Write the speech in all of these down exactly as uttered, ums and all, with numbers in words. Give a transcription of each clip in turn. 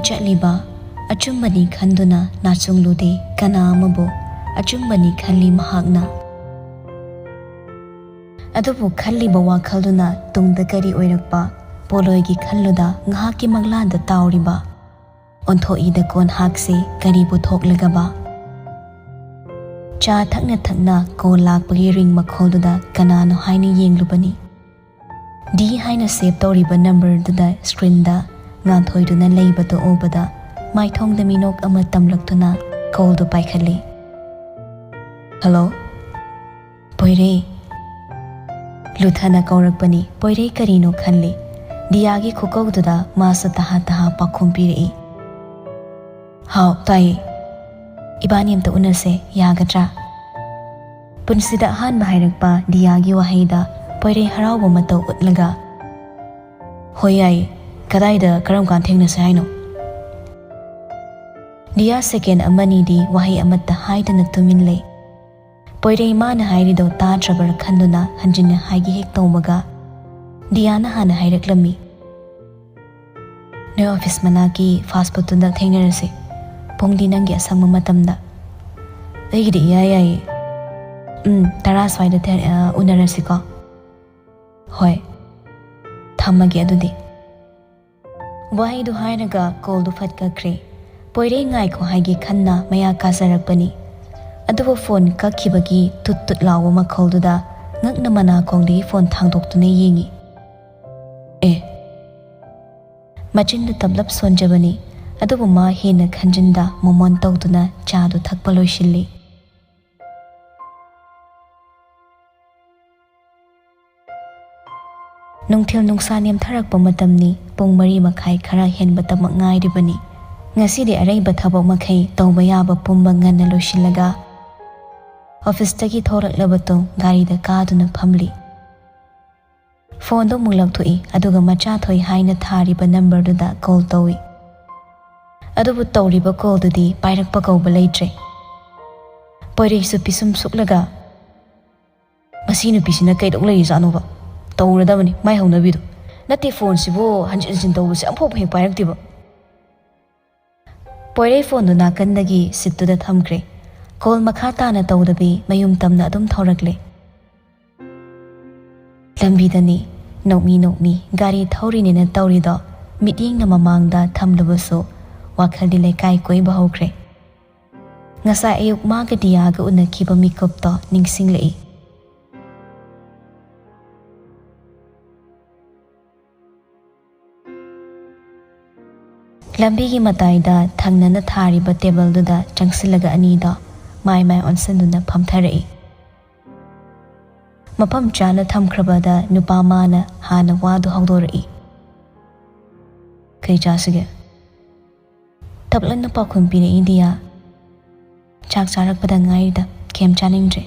ꯆꯠꯂꯤꯕ ꯑꯆꯨꯝꯕꯅꯤ ꯈꯟꯗꯨꯅ ꯅꯥꯆꯨꯡꯂꯨꯗꯦ ꯀꯅꯥ ꯑꯃꯕꯨ꯫ ꯑꯆꯨꯝꯕꯅꯤ ꯈꯜꯂꯤ ꯃꯍꯥꯛꯅ꯫ ꯑꯗꯨꯕꯨ ꯈꯜꯂꯤꯕ ꯋꯥꯈꯜꯗꯨꯅ ꯇꯨꯡꯗ ꯀꯔꯤ ꯑꯣꯏꯔꯛꯄ? ꯄꯣꯂꯣꯏꯒꯤ ꯈꯜꯂꯨꯗ ꯉꯥꯏꯍꯥꯛꯀꯤ ꯃꯪꯂꯥꯟꯗ ꯇꯥꯎꯔꯤꯕ ꯑꯣꯟꯊꯣꯛꯏꯗ ꯀꯣꯟꯍꯥꯛꯁꯦ ꯀꯔꯤꯕꯨ ꯊꯣꯛꯂꯒꯕ? ꯆꯥ ꯊꯛꯅ ꯊꯛꯅ ꯀꯣꯜ ꯂꯥꯛꯄꯒꯤ ꯔꯤꯡ ꯃꯈꯣꯜꯗꯨꯗ ꯀꯅꯥꯅꯣ ꯍꯥꯏꯅ ꯌꯦꯡꯂꯨꯕꯅꯤ꯫ ꯗꯤ ꯍꯥꯏꯅ ꯁꯦꯚ ꯇꯧꯔꯤꯕ ꯅꯝꯕꯔꯗꯨꯗ ꯁ꯭ꯀ꯭ꯔꯤꯟꯗ ꯉꯥꯟꯊꯣꯏꯗꯨꯅ ꯂꯩꯕꯗꯨ ꯎꯕꯗ ꯃꯥꯏꯊꯣꯡꯗ ꯃꯤꯅꯣꯛ ꯑꯃ ꯇꯝꯂꯛꯇꯨꯅ ꯀꯣꯜꯗꯨ ꯄꯥꯏꯈꯠꯂꯤ꯫ "ꯍꯜꯂꯣ?" "ꯄꯣꯏꯔꯩ?" ꯂꯨꯊꯅ ꯀꯧꯔꯛꯄꯅꯤ꯫ ꯄꯣꯏꯔꯩ ꯀꯔꯤꯅꯣ ꯈꯜꯂꯤ꯫ ꯗꯤꯌꯥꯒꯤ ꯈꯨꯀꯧꯗꯨꯗ ꯃꯥꯁꯨ ꯇꯍꯥ ꯇꯍꯥ ꯄꯥꯎꯈꯨꯝ ꯄꯤꯔꯛꯏ꯫ "ꯍꯥꯎ, ꯇꯥꯏꯌꯦ꯫ ꯏꯕꯥꯅꯤ ꯑꯝꯇ ꯎꯅꯁꯦ, ꯌꯥꯒꯗ꯭ꯔꯥ?" ꯄꯨꯟꯁꯤꯗ ꯑꯍꯥꯟꯕ ꯍꯥꯏꯔꯛꯄ ꯗꯤꯌꯥꯒꯤ ꯋꯥꯍꯩꯗ ꯄꯣꯏꯔꯩ ꯍꯔꯥꯎꯕ ꯃꯇꯧ ꯎꯠꯂꯒ, "ꯍꯣꯏ, ꯌꯥꯏꯌꯦ꯫ ꯀꯗꯥꯏꯗ, ꯀꯔꯝ ꯀꯥꯟ ꯊꯦꯡꯅꯁꯦ ꯍꯥꯏꯅꯣ?" ꯗꯤꯌꯥ ꯁꯦꯀꯦꯟ ꯑꯃꯅꯤꯗꯤ ꯋꯥꯍꯩ ꯑꯃꯠꯇ ꯍꯥꯏꯗꯅ ꯇꯨꯃꯤꯟ ꯂꯩ꯫ ꯄꯣꯏꯔꯩ ꯃꯥꯅ ꯍꯥꯏꯔꯤꯗꯣ ꯇꯥꯗ꯭ꯔꯕꯔꯥ ꯈꯟꯗꯨꯅ ꯍꯟꯖꯤꯟꯅ ꯍꯥꯏꯒꯦ ꯍꯦꯛ ꯇꯧꯕꯒ, ꯗꯤꯌꯥꯅ ꯍꯥꯟꯅ ꯍꯥꯏꯔꯛꯂꯝꯃꯤ, "ꯅꯣꯏ ꯑꯣꯐꯤꯁ ꯃꯅꯥꯛꯀꯤ ꯐꯥꯁ ꯐꯨꯗꯇꯨꯗ ꯊꯦꯡꯅꯔꯁꯤ꯫ ꯄꯨꯡꯗꯤ ꯅꯪꯒꯤ ꯑꯁꯪꯕ ꯃꯇꯝꯗ꯫" "ꯑꯩꯒꯤꯗꯤ ꯏꯌꯥ ꯌꯥꯏꯌꯦ꯫ ꯎꯝ, ꯇꯔꯥ ꯁ꯭ꯋꯥꯏꯗ ꯊꯦ-, ꯑ, ꯎꯅꯔꯁꯤꯀꯣ꯫" "ꯍꯣꯏ, ꯊꯝꯃꯒꯦ ꯑꯗꯨꯗꯤ꯫" ꯋꯥꯍꯩꯗꯨ ꯍꯥꯏꯔꯒ ꯀꯣꯜꯗꯨ ꯐꯠ ꯀꯛꯈ꯭ꯔꯦ꯫ ꯄꯣꯏꯔꯩ ꯉꯥꯏꯈꯣ ꯍꯥꯏꯒꯦ ꯈꯟꯅ ꯃꯌꯥ ꯀꯥꯖꯔꯛꯄꯅꯤ꯫ ꯑꯗꯨꯕꯨ ꯐꯣꯟ ꯀꯛꯈꯤꯕꯒꯤ ꯇꯨꯠ ꯇꯨꯠ ꯂꯥꯎꯕ ꯃꯈꯣꯜꯗꯨꯗ ꯉꯛꯅ ꯃꯅꯥꯀꯣꯡꯗꯒꯤ ꯐꯣꯟ ꯊꯥꯡꯗꯣꯛꯇꯨꯅ ꯌꯦꯡꯉꯤ꯫ "ꯑꯦ꯫" ꯃꯆꯤꯟꯗꯨ ꯇꯞꯂꯞ ꯁꯣꯟꯖꯕꯅꯤ꯫ ꯑꯗꯨꯕꯨ ꯃꯥ ꯍꯦꯟꯅ ꯈꯟꯖꯤꯟꯗ ꯃꯣꯃꯣꯟ ꯇꯧꯗꯨꯅ ꯆꯥꯗꯨ ꯊꯛꯄ ꯂꯣꯏꯁꯤꯜꯂꯤ꯫ ꯅꯨꯡꯊꯤꯜ ꯅꯨꯡꯁꯥ ꯅꯦꯝꯊꯔꯛꯄ ꯃꯇꯝꯅꯤ꯫ ꯄꯨꯡ ꯃꯔꯤ ꯃꯈꯥꯏ ꯈꯔ ꯍꯦꯟꯕꯇꯃꯛ ꯉꯥꯏꯔꯤꯕꯅꯤ꯫ ꯉꯁꯤꯗꯤ ꯑꯔꯩꯕ ꯊꯕꯛ ꯃꯈꯩ ꯇꯧꯕ ꯌꯥꯕ ꯄꯨꯝꯕ ꯉꯟꯅ ꯂꯣꯏꯁꯤꯜꯂꯒ ꯑꯣꯐꯤꯁꯇꯒꯤ ꯊꯣꯔꯛꯂꯕ ꯇꯨꯡ ꯒꯥꯔꯤꯗ ꯀꯥꯗꯨꯅ ꯐꯝꯂꯤ꯫ ꯐꯣꯟꯗꯣ ꯑꯃꯨꯛ ꯂꯧꯊꯣꯛꯏ, ꯑꯗꯨꯒ ꯃꯆꯥꯊꯣꯏ ꯍꯥꯏꯅ ꯊꯥꯔꯤꯕ ꯅꯝꯕꯔꯗꯨꯗ ꯀꯣꯜ ꯇꯧꯏ꯫ ꯑꯗꯨꯕꯨ ꯇꯧꯔꯤꯕ ꯀꯣꯜꯗꯨꯗꯤ ꯄꯥꯏꯔꯛꯄ ꯀꯧꯕ ꯂꯩꯇ꯭ꯔꯦ꯫ ꯄꯣꯏꯔꯩꯁꯨ ꯄꯤꯁꯨꯝ ꯁꯨꯛꯂꯒ, "ꯃꯁꯤ ꯅꯨꯄꯤꯁꯤꯅ ꯀꯩꯗꯧ ꯂꯩꯔꯤꯖꯥꯠꯅꯣꯕ? ꯇꯧꯔꯗꯕꯅꯤ ꯃꯥꯏ ꯍꯧꯅꯕꯤꯗꯣ꯫ ꯅꯠꯇꯦ, ꯐꯣꯟꯁꯤꯕꯨ ꯍꯟꯖꯤꯟ ꯍꯟꯖꯤꯟ ꯇꯧꯕꯁꯦ ꯑꯃꯐꯥꯎꯕ ꯍꯦꯛ ꯄꯥꯏꯔꯛꯇꯦꯕ꯫ ꯄꯣꯏꯔꯩ ꯐꯣꯟꯗꯨ ꯅꯥꯀꯟꯗꯒꯤ ꯁꯤꯠꯇꯨꯗ ꯊꯝꯈ꯭ꯔꯦ꯫ ꯀꯣꯜ ꯃꯈꯥ ꯇꯥꯅ ꯇꯧꯗꯕꯤ ꯃꯌꯨꯝ ꯇꯝꯅ ꯑꯗꯨꯝ ꯊꯧꯔꯛꯂꯦ꯫ ꯂꯝꯕꯤꯗꯅꯤ ꯅꯣꯛꯃꯤ ꯅꯣꯛꯃꯤ ꯒꯥꯔꯤ ꯊꯧꯔꯤꯅꯦꯅ ꯇꯧꯔꯤꯗꯣ ꯃꯤꯠꯌꯦꯡꯅ ꯃꯃꯥꯡꯗ ꯊꯝꯂꯕꯁꯨ ꯋꯥꯈꯜꯗꯤ ꯂꯩꯀꯥꯏ ꯀꯣꯏꯕ ꯍꯧꯈ꯭ꯔꯦ꯫ ꯉꯁꯥꯏ ꯑꯌꯨꯛ ꯃꯥꯒ ꯗꯤꯌꯥꯒ ꯎꯅꯈꯤꯕ ꯃꯤꯀꯨꯞꯇꯣ ꯅꯤꯡꯁꯤꯡꯂꯛꯏ꯫ ꯂꯝꯕꯤꯒꯤ ꯃꯇꯥꯏꯗ ꯊꯪꯅꯅ ꯊꯥꯔꯤꯕ ꯇꯦꯕꯜꯗꯨꯗ ꯆꯪꯁꯤꯜꯂꯒ ꯑꯅꯤꯗꯣ ꯃꯥꯏ ꯃꯥꯏ ꯑꯣꯟꯁꯤꯟꯗꯨꯅ ꯐꯝꯊꯔꯛꯏ꯫ ꯃꯐꯝ ꯆꯥꯅ ꯊꯝꯈ꯭ꯔꯕꯗ ꯅꯨꯄꯥ ꯃꯥꯅ ꯍꯥꯟꯅ ꯋꯥꯗꯨ ꯍꯧꯗꯣꯔꯛꯏ꯫ "ꯀꯩ ꯆꯥꯁꯤꯒꯦ?" ꯇꯞꯂꯞꯅ ꯄꯥꯎꯈꯨꯝ ꯄꯤꯔꯛꯏ ꯗꯤꯌꯥ꯫ "ꯆꯥꯛ ꯆꯥꯔꯛꯄꯗ ꯉꯥꯏꯔꯤꯗ, ꯀꯩꯝ ꯆꯥꯅꯤꯡꯗ꯭ꯔꯦ꯫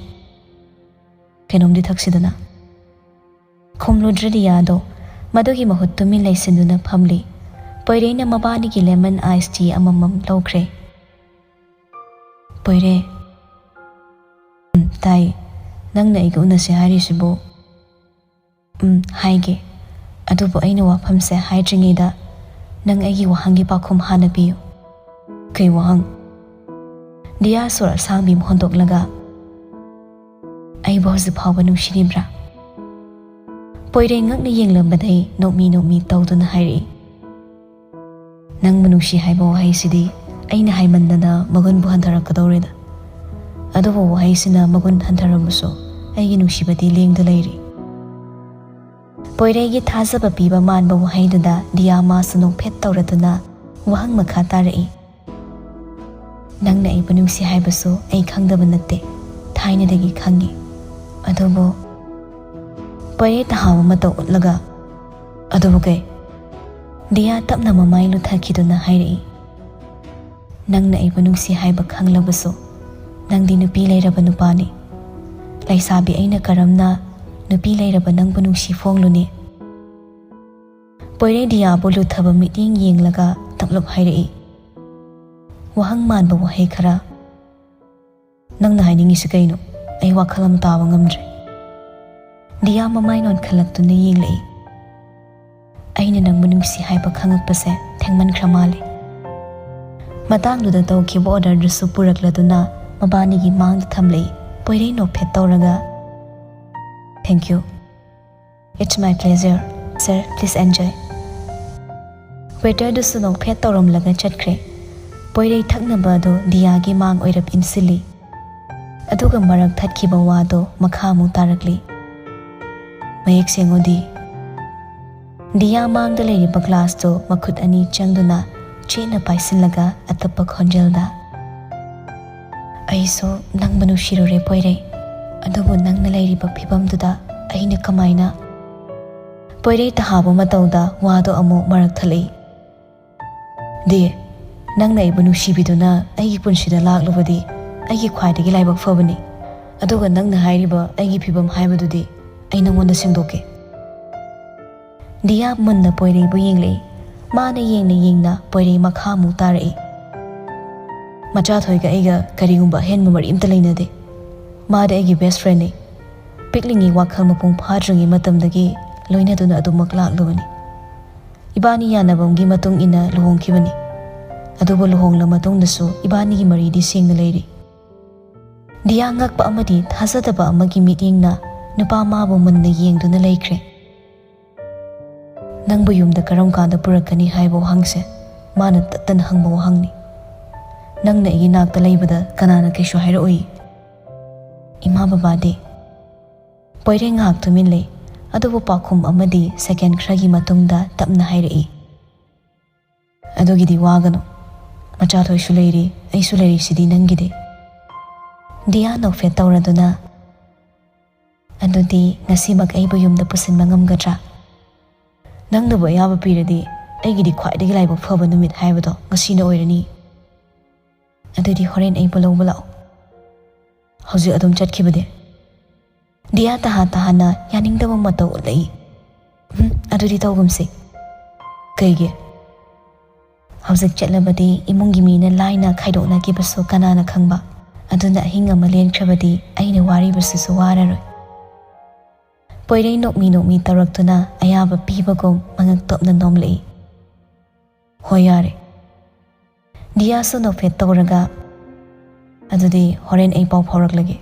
ꯀꯩꯅꯣꯝꯗꯤ ꯊꯛꯁꯤꯗꯅ?" ꯈꯨꯝꯂꯨꯗ꯭ꯔꯦ ꯗꯤꯌꯥꯗꯣ꯫ ꯃꯗꯨꯒꯤ ꯃꯍꯨꯠ ꯇꯨꯃꯤꯟ ꯂꯩꯁꯤꯟꯗꯨꯅ ꯐꯝꯂꯤ꯫ ꯄꯣꯏꯔꯩꯅ ꯃꯕꯥꯅꯤꯒꯤ ꯂꯦꯃꯟ ꯑꯥꯏꯁ ꯇꯤ ꯑꯃꯃꯝ ꯂꯧꯈ꯭ꯔꯦ꯫ "ꯄꯣꯏꯔꯩ꯫" "ꯎꯝ, ꯇꯥꯏ꯫ ꯅꯪꯅ ꯑꯩꯒ ꯎꯅꯁꯦ ꯍꯥꯏꯔꯤꯁꯤꯕꯨ?" "ꯎꯝ, ꯍꯥꯏꯒꯦ꯫ ꯑꯗꯨꯕꯨ ꯑꯩꯅ ꯋꯥꯐꯝꯁꯦ ꯍꯥꯏꯗ꯭ꯔꯤꯉꯩꯗ ꯅꯪ ꯑꯩꯒꯤ ꯋꯥꯍꯪꯒꯤ ꯄꯥꯎꯈꯨꯝ ꯍꯥꯟꯅ ꯄꯤꯌꯨ꯫" "ꯀꯩ ꯋꯥꯍꯪ?" ꯗꯤꯌꯥ ꯁꯣꯔ ꯑꯁꯥꯡꯕꯤ ꯑꯃ ꯍꯣꯟꯗꯣꯛꯂꯒ, "ꯑꯩꯕꯨ ꯍꯧꯖꯤꯛ ꯐꯥꯎꯕ ꯅꯨꯡꯁꯤꯔꯤꯕ꯭ꯔꯥ?" ꯄꯣꯏꯔꯩ ꯉꯛꯅ ꯌꯦꯡꯂꯝꯕꯗꯩ ꯅꯣꯛꯃꯤ ꯅꯣꯛꯃꯤ ꯇꯧꯗꯨꯅ ꯍꯥꯏꯔꯛꯏ꯫ "ꯅꯪꯕꯨ ꯅꯨꯡꯁꯤ ꯍꯥꯏꯕ ꯋꯥꯍꯩꯁꯤꯗꯤ ꯑꯩꯅ ꯍꯥꯏꯃꯟꯗꯅ ꯃꯒꯨꯟꯕꯨ ꯍꯟꯊꯔꯛꯀꯗꯧꯔꯦꯗ꯫ ꯑꯗꯨꯕꯨ ꯋꯥꯍꯩꯁꯤꯅ ꯃꯒꯨꯟ ꯍꯟꯊꯔꯝꯕꯁꯨ ꯑꯩꯒꯤ ꯅꯨꯡꯁꯤꯕꯗꯤ ꯂꯦꯡꯗ ꯂꯩꯔꯤ꯫" ꯄꯣꯏꯔꯩꯒꯤ ꯊꯥꯖꯕ ꯄꯤꯕ ꯃꯥꯟꯕ ꯋꯥꯍꯩꯗꯨꯗ ꯗꯤꯌꯥ ꯃꯥꯁꯨ ꯅꯣꯛꯐꯦꯠ ꯇꯧꯔꯗꯨꯅ ꯋꯥꯍꯪ ꯃꯈꯥ ꯇꯥꯔꯛꯏ꯫ "ꯅꯪꯅ ꯑꯩꯕꯨ ꯅꯨꯡꯁꯤ ꯍꯥꯏꯕꯁꯨ ꯑꯩ ꯈꯪꯗꯕ ꯅꯠꯇꯦ, ꯊꯥꯏꯅꯗꯒꯤ ꯈꯪꯉꯤ꯫ ꯑꯗꯨꯕꯨ꯫" ꯄꯣꯏꯔꯩ ꯇꯍꯥꯎ ꯑꯃꯠꯇ ꯎꯠꯂꯒ, "ꯑꯗꯨꯕꯨ ꯀꯩ?" ꯗꯤꯌꯥ ꯇꯞꯅ ꯃꯃꯥꯏ ꯂꯨꯊꯈꯤꯗꯨꯅ ꯍꯥꯏꯔꯛꯏ꯫ "ꯅꯪꯅ ꯑꯩꯕꯨ ꯅꯨꯡꯁꯤ ꯍꯥꯏꯕ ꯈꯪꯂꯕꯁꯨ ꯅꯪꯗꯤ ꯅꯨꯄꯤ ꯂꯩꯔꯕ ꯅꯨꯄꯥꯅꯤ꯫ ꯂꯩꯁꯥꯕꯤ ꯑꯩꯅ ꯀꯔꯝꯅ ꯅꯨꯄꯤ ꯂꯩꯔꯕ ꯅꯪꯕꯨ ꯅꯨꯡꯁꯤ ꯐꯣꯡꯂꯨꯅꯤ?" ꯄꯣꯏꯔꯩ ꯗꯤꯌꯥꯕꯨ ꯂꯨꯊꯕ ꯃꯤꯠꯌꯦꯡ ꯌꯦꯡꯂꯒ ꯇꯞꯂꯞ ꯍꯥꯏꯔꯛꯏ꯫ ꯋꯥꯍꯪ ꯃꯥꯟꯕ ꯋꯥꯍꯩ ꯈꯔ꯫ "ꯅꯪꯅ ꯍꯥꯏꯅꯤꯡꯉꯤꯁꯤ ꯀꯩꯅꯣ? ꯑꯩ ꯋꯥꯈꯜ ꯑꯃ ꯇꯥꯕ ꯉꯝꯗ꯭ꯔꯦ꯫" ꯗꯤꯌꯥ ꯃꯃꯥꯏ ꯅꯣꯟꯈꯠꯂꯛꯇꯨꯅ ꯌꯦꯡꯂꯛꯏ꯫ "ꯑꯩꯅ ꯅꯪꯕꯨ ꯅꯨꯡꯁꯤ ꯍꯥꯏꯕ ꯈꯪꯉꯛꯄꯁꯦ ꯊꯦꯡꯃꯟꯈ꯭ꯔ ꯃꯥꯜꯂꯦ꯫ ꯃꯇꯥꯡꯗꯨꯗ ꯇꯧꯈꯤꯕ orderꯗꯨꯁꯨ ꯄꯨꯔꯛꯂꯗꯨꯅ ꯃꯕꯥꯅꯤꯒꯤ ꯃꯥꯡꯗ ꯊꯝꯂꯛꯏ꯫ ꯄꯣꯏꯔꯩ ꯅꯣꯛꯐꯦꯠ ꯇꯧꯔꯒ, "Thank you." "It's my pleasure, sir. Please enjoy." Waiterꯗꯨꯁꯨ ꯅꯣꯛꯐꯦꯠ ꯇꯧꯔꯝꯂꯒ ꯆꯠꯈ꯭ꯔꯦ꯫ ꯄꯣꯏꯔꯩ ꯊꯛꯅꯕ ꯑꯗꯨ ꯗꯤꯌꯥꯒꯤ ꯃꯥꯡ ꯑꯣꯏꯔꯞ ꯏꯟꯁꯤꯜꯂꯤ꯫ ꯑꯗꯨꯒ ꯃꯔꯛ ꯊꯠꯈꯤꯕ ꯋꯥꯗꯣ ꯃꯈꯥ ꯑꯃꯨꯛ ꯇꯥꯔꯛꯂꯤ꯫ ꯃꯌꯦꯛ ꯁꯦꯡꯉꯣ ꯗꯤ꯫ ꯗꯤꯌꯥ ꯃꯥꯡꯗ ꯂꯩꯔꯤꯕ glassꯇꯨ ꯃꯈꯨꯠ ꯑꯅꯤ ꯆꯪꯗꯨꯅ ꯆꯦꯠꯅ ꯄꯥꯏꯁꯤꯜꯂꯒ ꯑꯇꯞꯄ ꯈꯣꯟꯖꯦꯜꯗ, "ꯑꯩꯁꯨ ꯅꯪꯕꯨ ꯅꯨꯡꯁꯤꯔꯨꯔꯦ ꯄꯣꯏꯔꯩ, ꯑꯗꯨꯕꯨ ꯅꯪꯅ ꯂꯩꯔꯤꯕ ꯐꯤꯕꯝꯗꯨꯗ ꯑꯩꯅ ꯀꯃꯥꯏꯅ?" ꯄꯣꯏꯔꯩ ꯇꯍꯥꯕ ꯃꯇꯧꯗ ꯋꯥꯗꯣ ꯑꯃꯨꯛ ꯃꯔꯛ ꯊꯠꯂꯛꯏ꯫ "ꯗꯤ, ꯅꯪꯅ ꯑꯩꯕꯨ ꯅꯨꯡꯁꯤꯕꯤꯗꯨꯅ ꯑꯩꯒꯤ ꯄꯨꯟꯁꯤꯗ ꯂꯥꯛꯂꯨꯕꯗꯤ ꯑꯩꯒꯤ ꯈ꯭ꯋꯥꯏꯗꯒꯤ ꯂꯥꯏꯕꯛ ꯐꯕꯅꯤ꯫ ꯑꯗꯨꯒ ꯅꯪꯅ ꯍꯥꯏꯔꯤꯕ ꯑꯩꯒꯤ ꯐꯤꯕꯝ ꯍꯥꯏꯕꯗꯨꯗꯤ ꯑꯩ ꯅꯪꯉꯣꯟꯗ ꯁꯦꯡꯗꯣꯛꯀꯦ꯫" ꯗꯤꯌꯥ ꯃꯨꯟꯅ ꯄꯣꯏꯔꯩꯕꯨ ꯌꯦꯡꯂꯛꯏ꯫ ꯃꯥꯅ ꯌꯦꯡꯅ ꯌꯦꯡꯅ ꯄꯣꯏꯔꯩ ꯃꯈꯥ ꯑꯃꯨꯛ ꯇꯥꯔꯛꯏ꯫ "ꯃꯆꯥꯊꯣꯏꯒ ꯑꯩꯒ ꯀꯔꯤꯒꯨꯝꯕ ꯑꯍꯦꯟꯕ ꯃꯔꯤ ꯑꯝꯇ ꯂꯩꯅꯗꯦ꯫ ꯃꯥꯗꯤ ꯑꯩꯒꯤ best friendꯅꯤ꯫ ꯄꯤꯛꯂꯤꯉꯩ ꯋꯥꯈꯜ ꯃꯄꯨꯡ ꯐꯥꯗ꯭ꯔꯤꯉꯩ ꯃꯇꯝꯗꯒꯤ ꯂꯣꯏꯅꯗꯨꯅ ꯑꯗꯨꯃꯛ ꯂꯥꯛꯂꯨꯕꯅꯤ꯫ ꯏꯕꯥꯅꯤ ꯌꯥꯅꯕꯝꯒꯤ ꯃꯇꯨꯡ ꯏꯟꯅ ꯂꯨꯍꯣꯡꯈꯤꯕꯅꯤ꯫ ꯑꯗꯨꯕꯨ ꯂꯨꯍꯣꯡꯂ ꯃꯇꯨꯡꯗꯁꯨ ꯏꯕꯥꯅꯤꯒꯤ ꯃꯔꯤꯗꯤ ꯁꯦꯡꯅ ꯂꯩꯔꯤ꯫" ꯗꯤꯌꯥ ꯉꯛꯄ ꯑꯃꯗꯤ ꯊꯥꯖꯗꯕ ꯑꯃꯒꯤ ꯃꯤꯠꯌꯦꯡꯅ ꯅꯨꯄꯥ ꯃꯥꯕꯨ ꯃꯨꯟꯅ ꯌꯦꯡꯗꯨꯅ ꯂꯩꯈ꯭ꯔꯦ꯫ "ꯅꯪꯕꯨ ꯌꯨꯝꯗ ꯀꯔꯝ ꯀꯥꯟꯗ ꯄꯨꯔꯛꯀꯅꯤ ꯍꯥꯏꯕ ꯋꯥꯍꯪꯁꯦ ꯃꯥꯅ ꯇꯠꯇꯅ ꯍꯪꯕ ꯋꯥꯍꯪꯅꯤ꯫ ꯅꯪꯅ ꯑꯩꯒꯤ ꯅꯥꯛꯇ ꯂꯩꯕꯗ ꯀꯅꯥꯅ ꯀꯩꯁꯨ ꯍꯥꯏꯔꯛꯑꯣꯏ꯫ ꯏꯃꯥ ꯕꯕꯥꯗꯤ?" ꯄꯣꯏꯔꯩ ꯉꯥꯏꯍꯥꯛ ꯇꯨꯃꯤꯟ ꯂꯩ, ꯑꯗꯨꯕꯨ ꯄꯥꯎꯈꯨꯝ ꯑꯃꯗꯤ second ꯈꯔꯒꯤ ꯃꯇꯨꯡꯗ ꯇꯞꯅ ꯍꯥꯏꯔꯛꯏ, "ꯑꯗꯨꯒꯤꯗꯤ ꯋꯥꯒꯅꯨ, ꯃꯆꯥꯊꯣꯏꯁꯨ ꯂꯩꯔꯤ, ꯑꯩꯁꯨ ꯂꯩꯔꯤꯁꯤꯗꯤ ꯅꯪꯒꯤꯗꯤ꯫" ꯗꯤꯌꯥ ꯅꯣꯛꯐꯦꯠ ꯇꯧꯔꯗꯨꯅ, "ꯑꯗꯨꯗꯤ ꯉꯁꯤꯃꯛ ꯑꯩꯕꯨ ꯌꯨꯝꯗ ꯄꯨꯁꯤꯟꯕ ꯉꯝꯒꯗ꯭ꯔꯥ? ꯅꯪꯅꯕꯨ ꯑꯌꯥꯕ ꯄꯤꯔꯗꯤ ꯑꯩꯒꯤꯗꯤ ꯈ꯭ꯋꯥꯏꯗꯒꯤ ꯂꯥꯏꯕꯛ ꯐꯕ ꯅꯨꯃꯤꯠ ꯍꯥꯏꯕꯗꯣ ꯉꯁꯤꯅ ꯑꯣꯏꯔꯅꯤ꯫" "ꯑꯗꯨꯗꯤ ꯍꯣꯔꯦꯟ ꯑꯩꯕꯨ ꯂꯧꯕ ꯂꯥꯛꯑꯣ꯫" "ꯍꯧꯖꯤꯛ ꯑꯗꯨꯝ ꯆꯠꯈꯤꯕꯗꯤ?" ꯗꯤꯌꯥ ꯇꯍꯥ ꯇꯍꯥꯅ ꯌꯥꯅꯤꯡꯗꯕ ꯃꯇꯧ ꯎꯠꯂꯛꯏ꯫ "ꯎꯝ, ꯑꯗꯨꯗꯤ ꯇꯧꯒꯨꯝꯁꯤ꯫" "ꯀꯩꯒꯤ?" "ꯍꯧꯖꯤꯛ ꯆꯠꯂꯕꯗꯤ ꯏꯃꯨꯡꯒꯤ ꯃꯤꯅ ꯂꯥꯏꯅ ꯈꯥꯏꯗꯣꯛꯅꯈꯤꯕꯁꯨ ꯀꯅꯥꯅ ꯈꯪꯕ? ꯑꯗꯨꯅ ꯑꯍꯤꯡ ꯑꯃ ꯂꯦꯟꯈ꯭ꯔꯕꯗꯤ ꯑꯩꯅ ꯋꯥꯔꯤꯕꯁꯤꯁꯨ ꯋꯥꯔꯔꯣꯏ꯫" ꯄꯣꯏꯔꯩ ꯅꯣꯛꯃꯤ ꯅꯣꯛꯃꯤ ꯇꯧꯔꯛꯇꯨꯅ ꯑꯌꯥꯕ ꯄꯤꯕꯒꯨꯝ ꯃꯉꯛ ꯇꯣꯞꯅ ꯅꯣꯝꯂꯛꯏ꯫ "ꯍꯣꯏ, ꯌꯥꯔꯦ꯫" ꯗꯤꯌꯥꯁꯨ ꯅꯣꯛꯐꯦꯠ ꯇꯧꯔꯒ, "ꯑꯗꯨꯗꯤ ꯍꯣꯔꯦꯟ ꯑꯩ ꯄꯥꯎ ꯐꯥꯎꯔꯛꯂꯒꯦ꯫"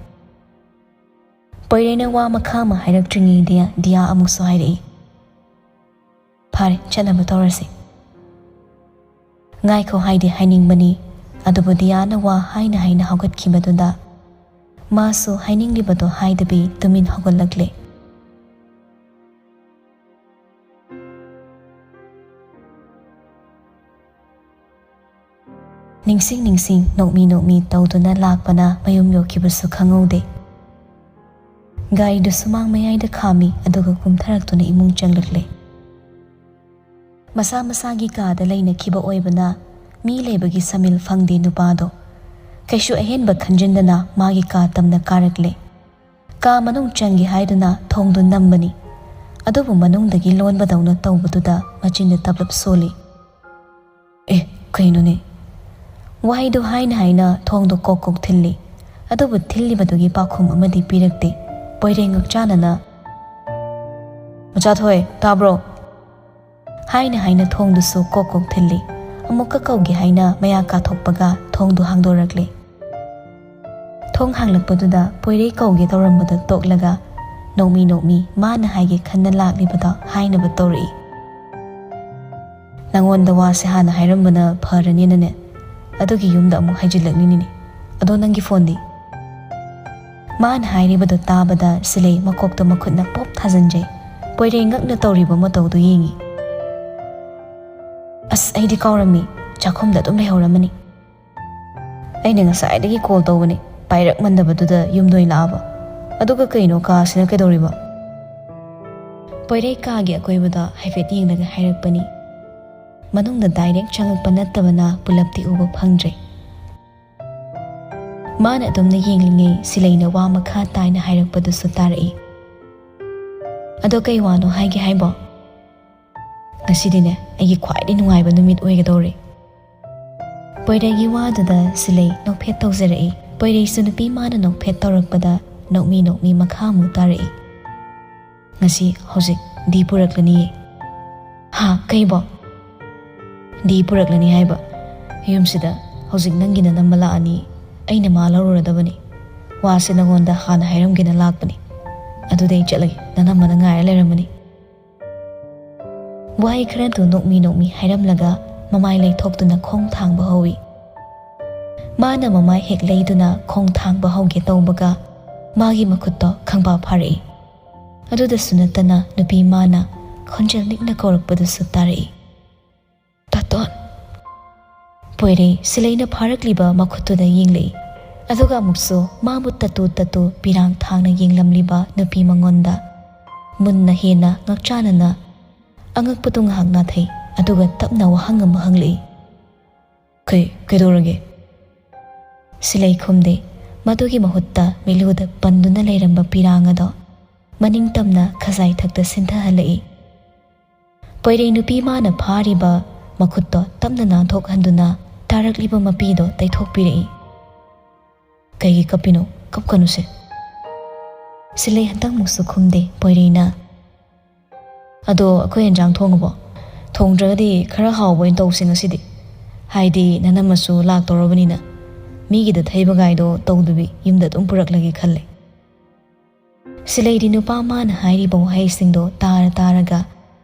ꯄꯣꯏꯔꯩꯅ ꯋꯥ ꯃꯈꯥ ꯑꯃ ꯍꯥꯏꯔꯛꯇ꯭ꯔꯤꯉꯩꯗ ꯗꯤꯌꯥ ꯑꯃꯨꯛꯁꯨ ꯍꯥꯏꯔꯛꯏ, "ꯐꯔꯦ, ꯆꯠꯅꯕ ꯇꯧꯔꯁꯤ꯫" ꯉꯥꯏꯈꯣ ꯍꯥꯏꯗꯤ ꯍꯥꯏꯅꯤꯡꯕꯅꯤ, ꯑꯗꯨꯕꯨ ꯗꯤꯌꯥꯅ ꯋꯥ ꯍꯥꯏꯅ ꯍꯥꯏꯅ ꯍꯧꯒꯠꯈꯤꯕꯗꯨꯗ ꯃꯥꯁꯨ ꯍꯥꯏꯅꯤꯡꯂꯤꯕꯗꯣ ꯍꯥꯏꯗꯕꯤ ꯇꯨꯃꯤꯟ ꯍꯧꯒꯠꯂꯛꯂꯦ꯫ ꯅꯤꯡꯁꯤꯡ ꯅꯤꯡꯁꯤꯡ, ꯅꯣꯛꯃꯤ ꯅꯣꯛꯃꯤ ꯇꯧꯗꯨꯅ ꯂꯥꯛꯄꯅ ꯃꯌꯨꯝ ꯌꯧꯈꯤꯕꯁꯨ ꯈꯪꯍꯧꯗꯦ꯫ ꯒꯥꯔꯤꯗꯨ ꯁꯨꯃꯥꯡ ꯃꯌꯥꯏꯗ ꯈꯥꯝꯃꯤ, ꯑꯗꯨꯒ ꯀꯨꯝꯊꯔꯛꯇꯨꯅ ꯏꯃꯨꯡ ꯆꯪꯂꯛꯂꯦ꯫ ꯃꯁꯥ ꯃꯁꯥꯒꯤ ꯀꯥꯗ ꯂꯩꯅꯈꯤꯕ ꯑꯣꯏꯕꯅ ꯃꯤ ꯂꯩꯕꯒꯤ ꯁꯃꯤꯜ ꯐꯪꯗꯦ ꯅꯨꯄꯥꯗꯣ꯫ ꯀꯩꯁꯨ ꯑꯍꯦꯟꯕ ꯈꯟꯖꯤꯟꯗꯅ ꯃꯥꯒꯤ ꯀꯥ ꯇꯝꯅ ꯀꯥꯔꯛꯂꯦ꯫ ꯀꯥ ꯃꯅꯨꯡ ꯆꯪꯒꯦ ꯍꯥꯏꯗꯨꯅ ꯊꯣꯡꯗꯨ ꯅꯝꯕꯅꯤ꯫ ꯑꯗꯨꯕꯨ ꯃꯅꯨꯡꯗꯒꯤ ꯂꯣꯟꯕꯗꯧꯅ ꯇꯧꯕꯗꯨꯗ ꯃꯆꯤꯟꯗ ꯇꯞꯂꯞ ꯁꯣꯜꯂꯤ꯫ "ꯑꯦ, ꯀꯩꯅꯣꯅꯦ?" ꯋꯥꯍꯩꯗꯨ ꯍꯥꯏꯅ ꯍꯥꯏꯅ ꯊꯣꯡꯗꯨ ꯀꯣꯛ ꯀꯣꯛ ꯊꯤꯜꯂꯤ꯫ ꯑꯗꯨꯕꯨ ꯊꯤꯜꯂꯤꯕꯗꯨꯒꯤ ꯄꯥꯎꯈꯨꯝ ꯑꯃꯗꯤ ꯄꯤꯔꯛꯇꯦ꯫ ꯄꯣꯏꯔꯩ ꯉꯛꯆꯥꯅꯅ, "ꯃꯆꯥꯊꯣꯏ, ꯇꯥꯕ꯭ꯔꯣ?" ꯍꯥꯏꯅ ꯍꯥꯏꯅ ꯊꯣꯡꯗꯨꯁꯨ ꯀꯣꯛ ꯀꯣꯛ ꯊꯤꯜꯂꯤ꯫ ꯑꯃꯨꯛꯀ ꯀꯧꯒꯦ ꯍꯥꯏꯅ ꯃꯌꯥ ꯀꯥꯊꯣꯛꯄꯒ ꯊꯣꯡꯗꯨ ꯍꯥꯡꯗꯣꯔꯛꯂꯦ꯫ ꯊꯣꯡ ꯍꯥꯡꯂꯛꯄꯗꯨꯗ ꯄꯣꯏꯔꯩ ꯀꯧꯒꯦ ꯇꯧꯔꯝꯕꯗ ꯇꯣꯛꯂꯒ ꯅꯣꯛꯃꯤ ꯅꯣꯛꯃꯤ ꯃꯥꯅ ꯍꯥꯏꯒꯦ ꯈꯟꯅ ꯂꯥꯛꯂꯤꯕꯗ ꯍꯥꯏꯅꯕ ꯇꯧꯔꯛꯏ꯫ "ꯅꯪꯉꯣꯟꯗ ꯋꯥꯁꯦ ꯍꯥꯟꯅ ꯍꯥꯏꯔꯝꯕꯅ ꯐꯔꯅꯤꯅꯅꯦ, ꯑꯗꯨꯒꯤ ꯌꯨꯝꯗ ꯑꯃꯨꯛ ꯍꯥꯏꯖꯤꯜꯂꯛꯂꯤꯅꯤꯅꯦ꯫ ꯑꯗꯣ ꯅꯪꯒꯤ ꯐꯣꯟꯗꯤ?" ꯃꯥꯅ ꯍꯥꯏꯔꯤꯕꯗꯣ ꯇꯥꯕꯗ ꯁꯤꯂꯩ ꯃꯀꯣꯛꯇ ꯃꯈꯨꯠꯅ ꯄꯣꯞ ꯊꯥꯖꯤꯟꯖꯩ꯫ ꯄꯣꯏꯔꯩ ꯉꯛꯅ ꯇꯧꯔꯤꯕ ꯃꯇꯧꯗꯨ ꯌꯦꯡꯏ꯫ "ꯑꯁ, ꯑꯩꯗꯤ ꯀꯥꯎꯔꯝꯃꯤ, ꯆꯥꯛꯈꯨꯝꯗ ꯑꯗꯨꯝ ꯂꯩꯍꯧꯔꯝꯃꯅꯤ꯫ ꯑꯩꯅ ꯉꯁꯥꯏꯗꯒꯤ ꯀꯣꯜ ꯇꯧꯕꯅꯤ, ꯄꯥꯏꯔꯛꯃꯟꯗꯕꯗꯨꯗ ꯌꯨꯝꯗ ꯑꯣꯏꯅ ꯂꯥꯛꯑꯕ꯫ ꯑꯗꯨꯒ ꯀꯩꯅꯣ, ꯀꯥꯁꯤꯅ ꯀꯩꯗꯧꯔꯤꯕ?" ꯄꯣꯏꯔꯩ ꯀꯥꯒꯤ ꯑꯀꯣꯏꯕꯗ ꯍꯥꯏꯐꯦꯠ ꯌꯦꯡꯂꯒ ꯍꯥꯏꯔꯛꯄꯅꯤ꯫ ꯃꯅꯨꯡꯗ ꯗꯥꯏꯔꯦꯛ ꯆꯪꯉꯛꯄ ꯅꯠꯇꯕꯅ ꯄꯨꯂꯞꯇꯤ ꯎꯕ ꯐꯪꯗ꯭ꯔꯦ꯫ ꯃꯥꯅ ꯑꯗꯨꯝꯅ ꯌꯦꯡꯂꯤꯉꯩ ꯁꯤꯂꯩꯅ ꯋꯥ ꯃꯈꯥ ꯇꯥꯏꯅ ꯍꯥꯏꯔꯛꯄꯗꯨꯁꯨ ꯇꯥꯔꯛꯏ꯫ "ꯑꯗꯣ ꯀꯩ ꯋꯥꯅꯣ ꯍꯥꯏꯒꯦ ꯍꯥꯏꯕꯣ?" "ꯉꯁꯤꯗꯤꯅꯦ, ꯑꯩꯒꯤ ꯈ꯭ꯋꯥꯏꯗꯒꯤ ꯅꯨꯡꯉꯥꯏꯕ ꯅꯨꯃꯤꯠ ꯑꯣꯏꯒꯗꯧꯔꯦ꯫" ꯄꯣꯏꯔꯩꯒꯤ ꯋꯥꯗꯨꯗ ꯁꯤꯂꯩ ꯅꯣꯛꯐꯦꯠ ꯇꯧꯖꯔꯛꯏ꯫ ꯄꯣꯏꯔꯩꯁꯨ ꯅꯨꯄꯤ ꯃꯥꯅ ꯅꯣꯛꯐꯦꯠ ꯇꯧꯔꯛꯄꯗ ꯅꯣꯛꯃꯤ ꯅꯣꯛꯃꯤ ꯃꯈꯥ ꯑꯃꯨꯛ ꯇꯥꯔꯛꯏ꯫ "ꯉꯁꯤ ꯍꯧꯖꯤꯛ ꯗꯤ ꯄꯨꯔꯛꯂꯅꯤꯌꯦ꯫" "ꯍꯥ, ꯀꯩꯕꯣ?" "ꯗꯤ ꯄꯨꯔꯛꯂꯅꯤ ꯍꯥꯏꯕ꯫" "ꯌꯨꯝꯁꯤꯗ ꯍꯧꯖꯤꯛ ꯅꯪꯒꯤ ꯅꯅꯝꯃ ꯂꯥꯛꯑꯅꯤ, ꯑꯩꯅ ꯃꯥ ꯂꯧꯔꯨꯔꯗꯕꯅꯤ꯫ ꯋꯥꯁꯦ ꯅꯪꯉꯣꯟꯗ ꯍꯥꯟꯅ ꯍꯥꯏꯔꯝꯒꯦꯅ ꯂꯥꯛꯄꯅꯤ꯫ ꯑꯗꯨꯗꯤ ꯑꯩ ꯆꯠꯂꯒꯦ, ꯅꯅꯝꯃꯅ ꯉꯥꯏꯔ ꯂꯩꯔꯝꯃꯅꯤ"꯫ ꯋꯥꯍꯩ ꯈꯔꯗꯨ ꯅꯣꯛꯃꯤ ꯅꯣꯛꯃꯤ ꯍꯥꯏꯔꯝꯂꯒ ꯃꯃꯥꯏ ꯂꯩꯊꯣꯛꯇꯨꯅ ꯈꯣꯡ ꯊꯥꯡꯕ ꯍꯧꯏ꯫ ꯃꯥꯅ ꯃꯃꯥꯏ ꯍꯦꯛ ꯂꯩꯗꯨꯅ ꯈꯣꯡ ꯊꯥꯡꯕ ꯍꯧꯒꯦ ꯇꯧꯕꯒ ꯃꯥꯒꯤ ꯃꯈꯨꯠꯇꯣ ꯈꯪꯕꯥ ꯐꯥꯔꯛꯏ꯫ ꯑꯗꯨꯗꯁꯨ ꯅꯠꯇꯅ ꯅꯨꯄꯤ ꯃꯥꯅ ꯈꯣꯟꯖꯦꯜ ꯅꯤꯛꯅ ꯀꯧꯔꯛꯄꯗꯨꯁꯨ ꯇꯥꯔꯛꯏ꯫ "ꯇꯥꯇꯣꯟ!" ꯄꯣꯏꯔꯩ ꯁꯤꯂꯩꯅ ꯐꯥꯔꯛꯂꯤꯕ ꯃꯈꯨꯠꯇꯨꯗ ꯌꯦꯡꯂꯛꯏ꯫ ꯑꯗꯨꯒ ꯑꯃꯨꯛꯁꯨ ꯃꯥꯕꯨ ꯇꯠꯇꯨ ꯇꯠꯇꯨ ꯄꯤꯔꯥꯡ ꯊꯥꯡꯅ ꯌꯦꯡꯂꯝꯂꯤꯕ ꯅꯨꯄꯤ ꯃꯉꯣꯟꯗ ꯃꯨꯟꯅ ꯍꯦꯟꯅ ꯉꯛꯆꯥꯅꯅ ꯑꯉꯛꯄꯗꯨ ꯉꯥꯏꯍꯥꯛ ꯅꯥꯊꯩ꯫ ꯑꯗꯨꯒ ꯇꯞꯅ ꯋꯥꯍꯪ ꯑꯃ ꯍꯪꯂꯛꯏ꯫ "ꯀꯩ, ꯀꯩꯗꯧꯔꯒꯦ?" ꯁꯤꯂꯩ ꯈꯨꯝꯗꯦ꯫ ꯃꯗꯨꯒꯤ ꯃꯍꯨꯠꯇ ꯃꯤꯂꯨꯗ ꯄꯟꯗꯨꯅ ꯂꯩꯔꯝꯕ ꯄꯤꯔꯥꯡ ꯑꯗꯣ ꯃꯅꯤꯡ ꯇꯝꯅ ꯈꯖꯥꯏ ꯊꯛꯇ ꯁꯤꯟꯊꯍꯜꯂꯛꯏ꯫ ꯄꯣꯏꯔꯩ ꯅꯨꯄꯤ ꯃꯥꯅ ꯐꯥꯔꯤꯕ ꯃꯈꯨꯠꯇꯣ ꯇꯞꯅ ꯅꯥꯟꯊꯣꯛꯍꯟꯗꯨꯅ ꯇꯥꯔꯛꯂꯤꯕ ꯃꯄꯤꯗꯣ ꯇꯩꯊꯣꯛꯄꯤꯔꯛꯏ꯫ "ꯀꯩꯒꯤ ꯀꯞꯄꯤꯅꯣ? ꯀꯞꯀꯅꯨꯁꯦ"꯫ ꯁꯤꯂꯩ ꯍꯟꯗꯛꯃꯨꯛꯁꯨ ꯈꯨꯝꯗꯦ꯫ ꯄꯣꯏꯔꯩꯅ, "ꯑꯗꯣ ꯑꯩꯈꯣꯏ ꯍꯦꯟꯖꯥꯡ ꯊꯣꯡꯉꯕꯣ? ꯊꯣꯡꯗ꯭ꯔꯒꯗꯤ ꯈꯔ ꯍꯥꯎꯕ ꯑꯣꯏꯅ ꯇꯧꯁꯤ ꯉꯁꯤꯗꯤ꯫ ꯍꯥꯏꯗꯤ ꯅꯅꯝꯃꯁꯨ ꯂꯥꯛꯇꯧꯔꯕꯅꯤꯅ꯫ ꯃꯤꯒꯤꯗ ꯊꯩꯕꯒꯥꯏꯗꯣ ꯇꯧꯗꯕꯤ ꯌꯨꯝꯗ ꯑꯗꯨꯝ ꯄꯨꯔꯛꯂꯒꯦ ꯈꯜꯂꯦ"꯫ ꯁꯤꯂꯩꯗꯤ ꯅꯨꯄꯥ ꯃꯥꯅ ꯍꯥꯏꯔꯤꯕ ꯋꯥꯍꯩꯁꯤꯡꯗꯣ ꯇꯥꯔ ꯇꯥꯔꯒ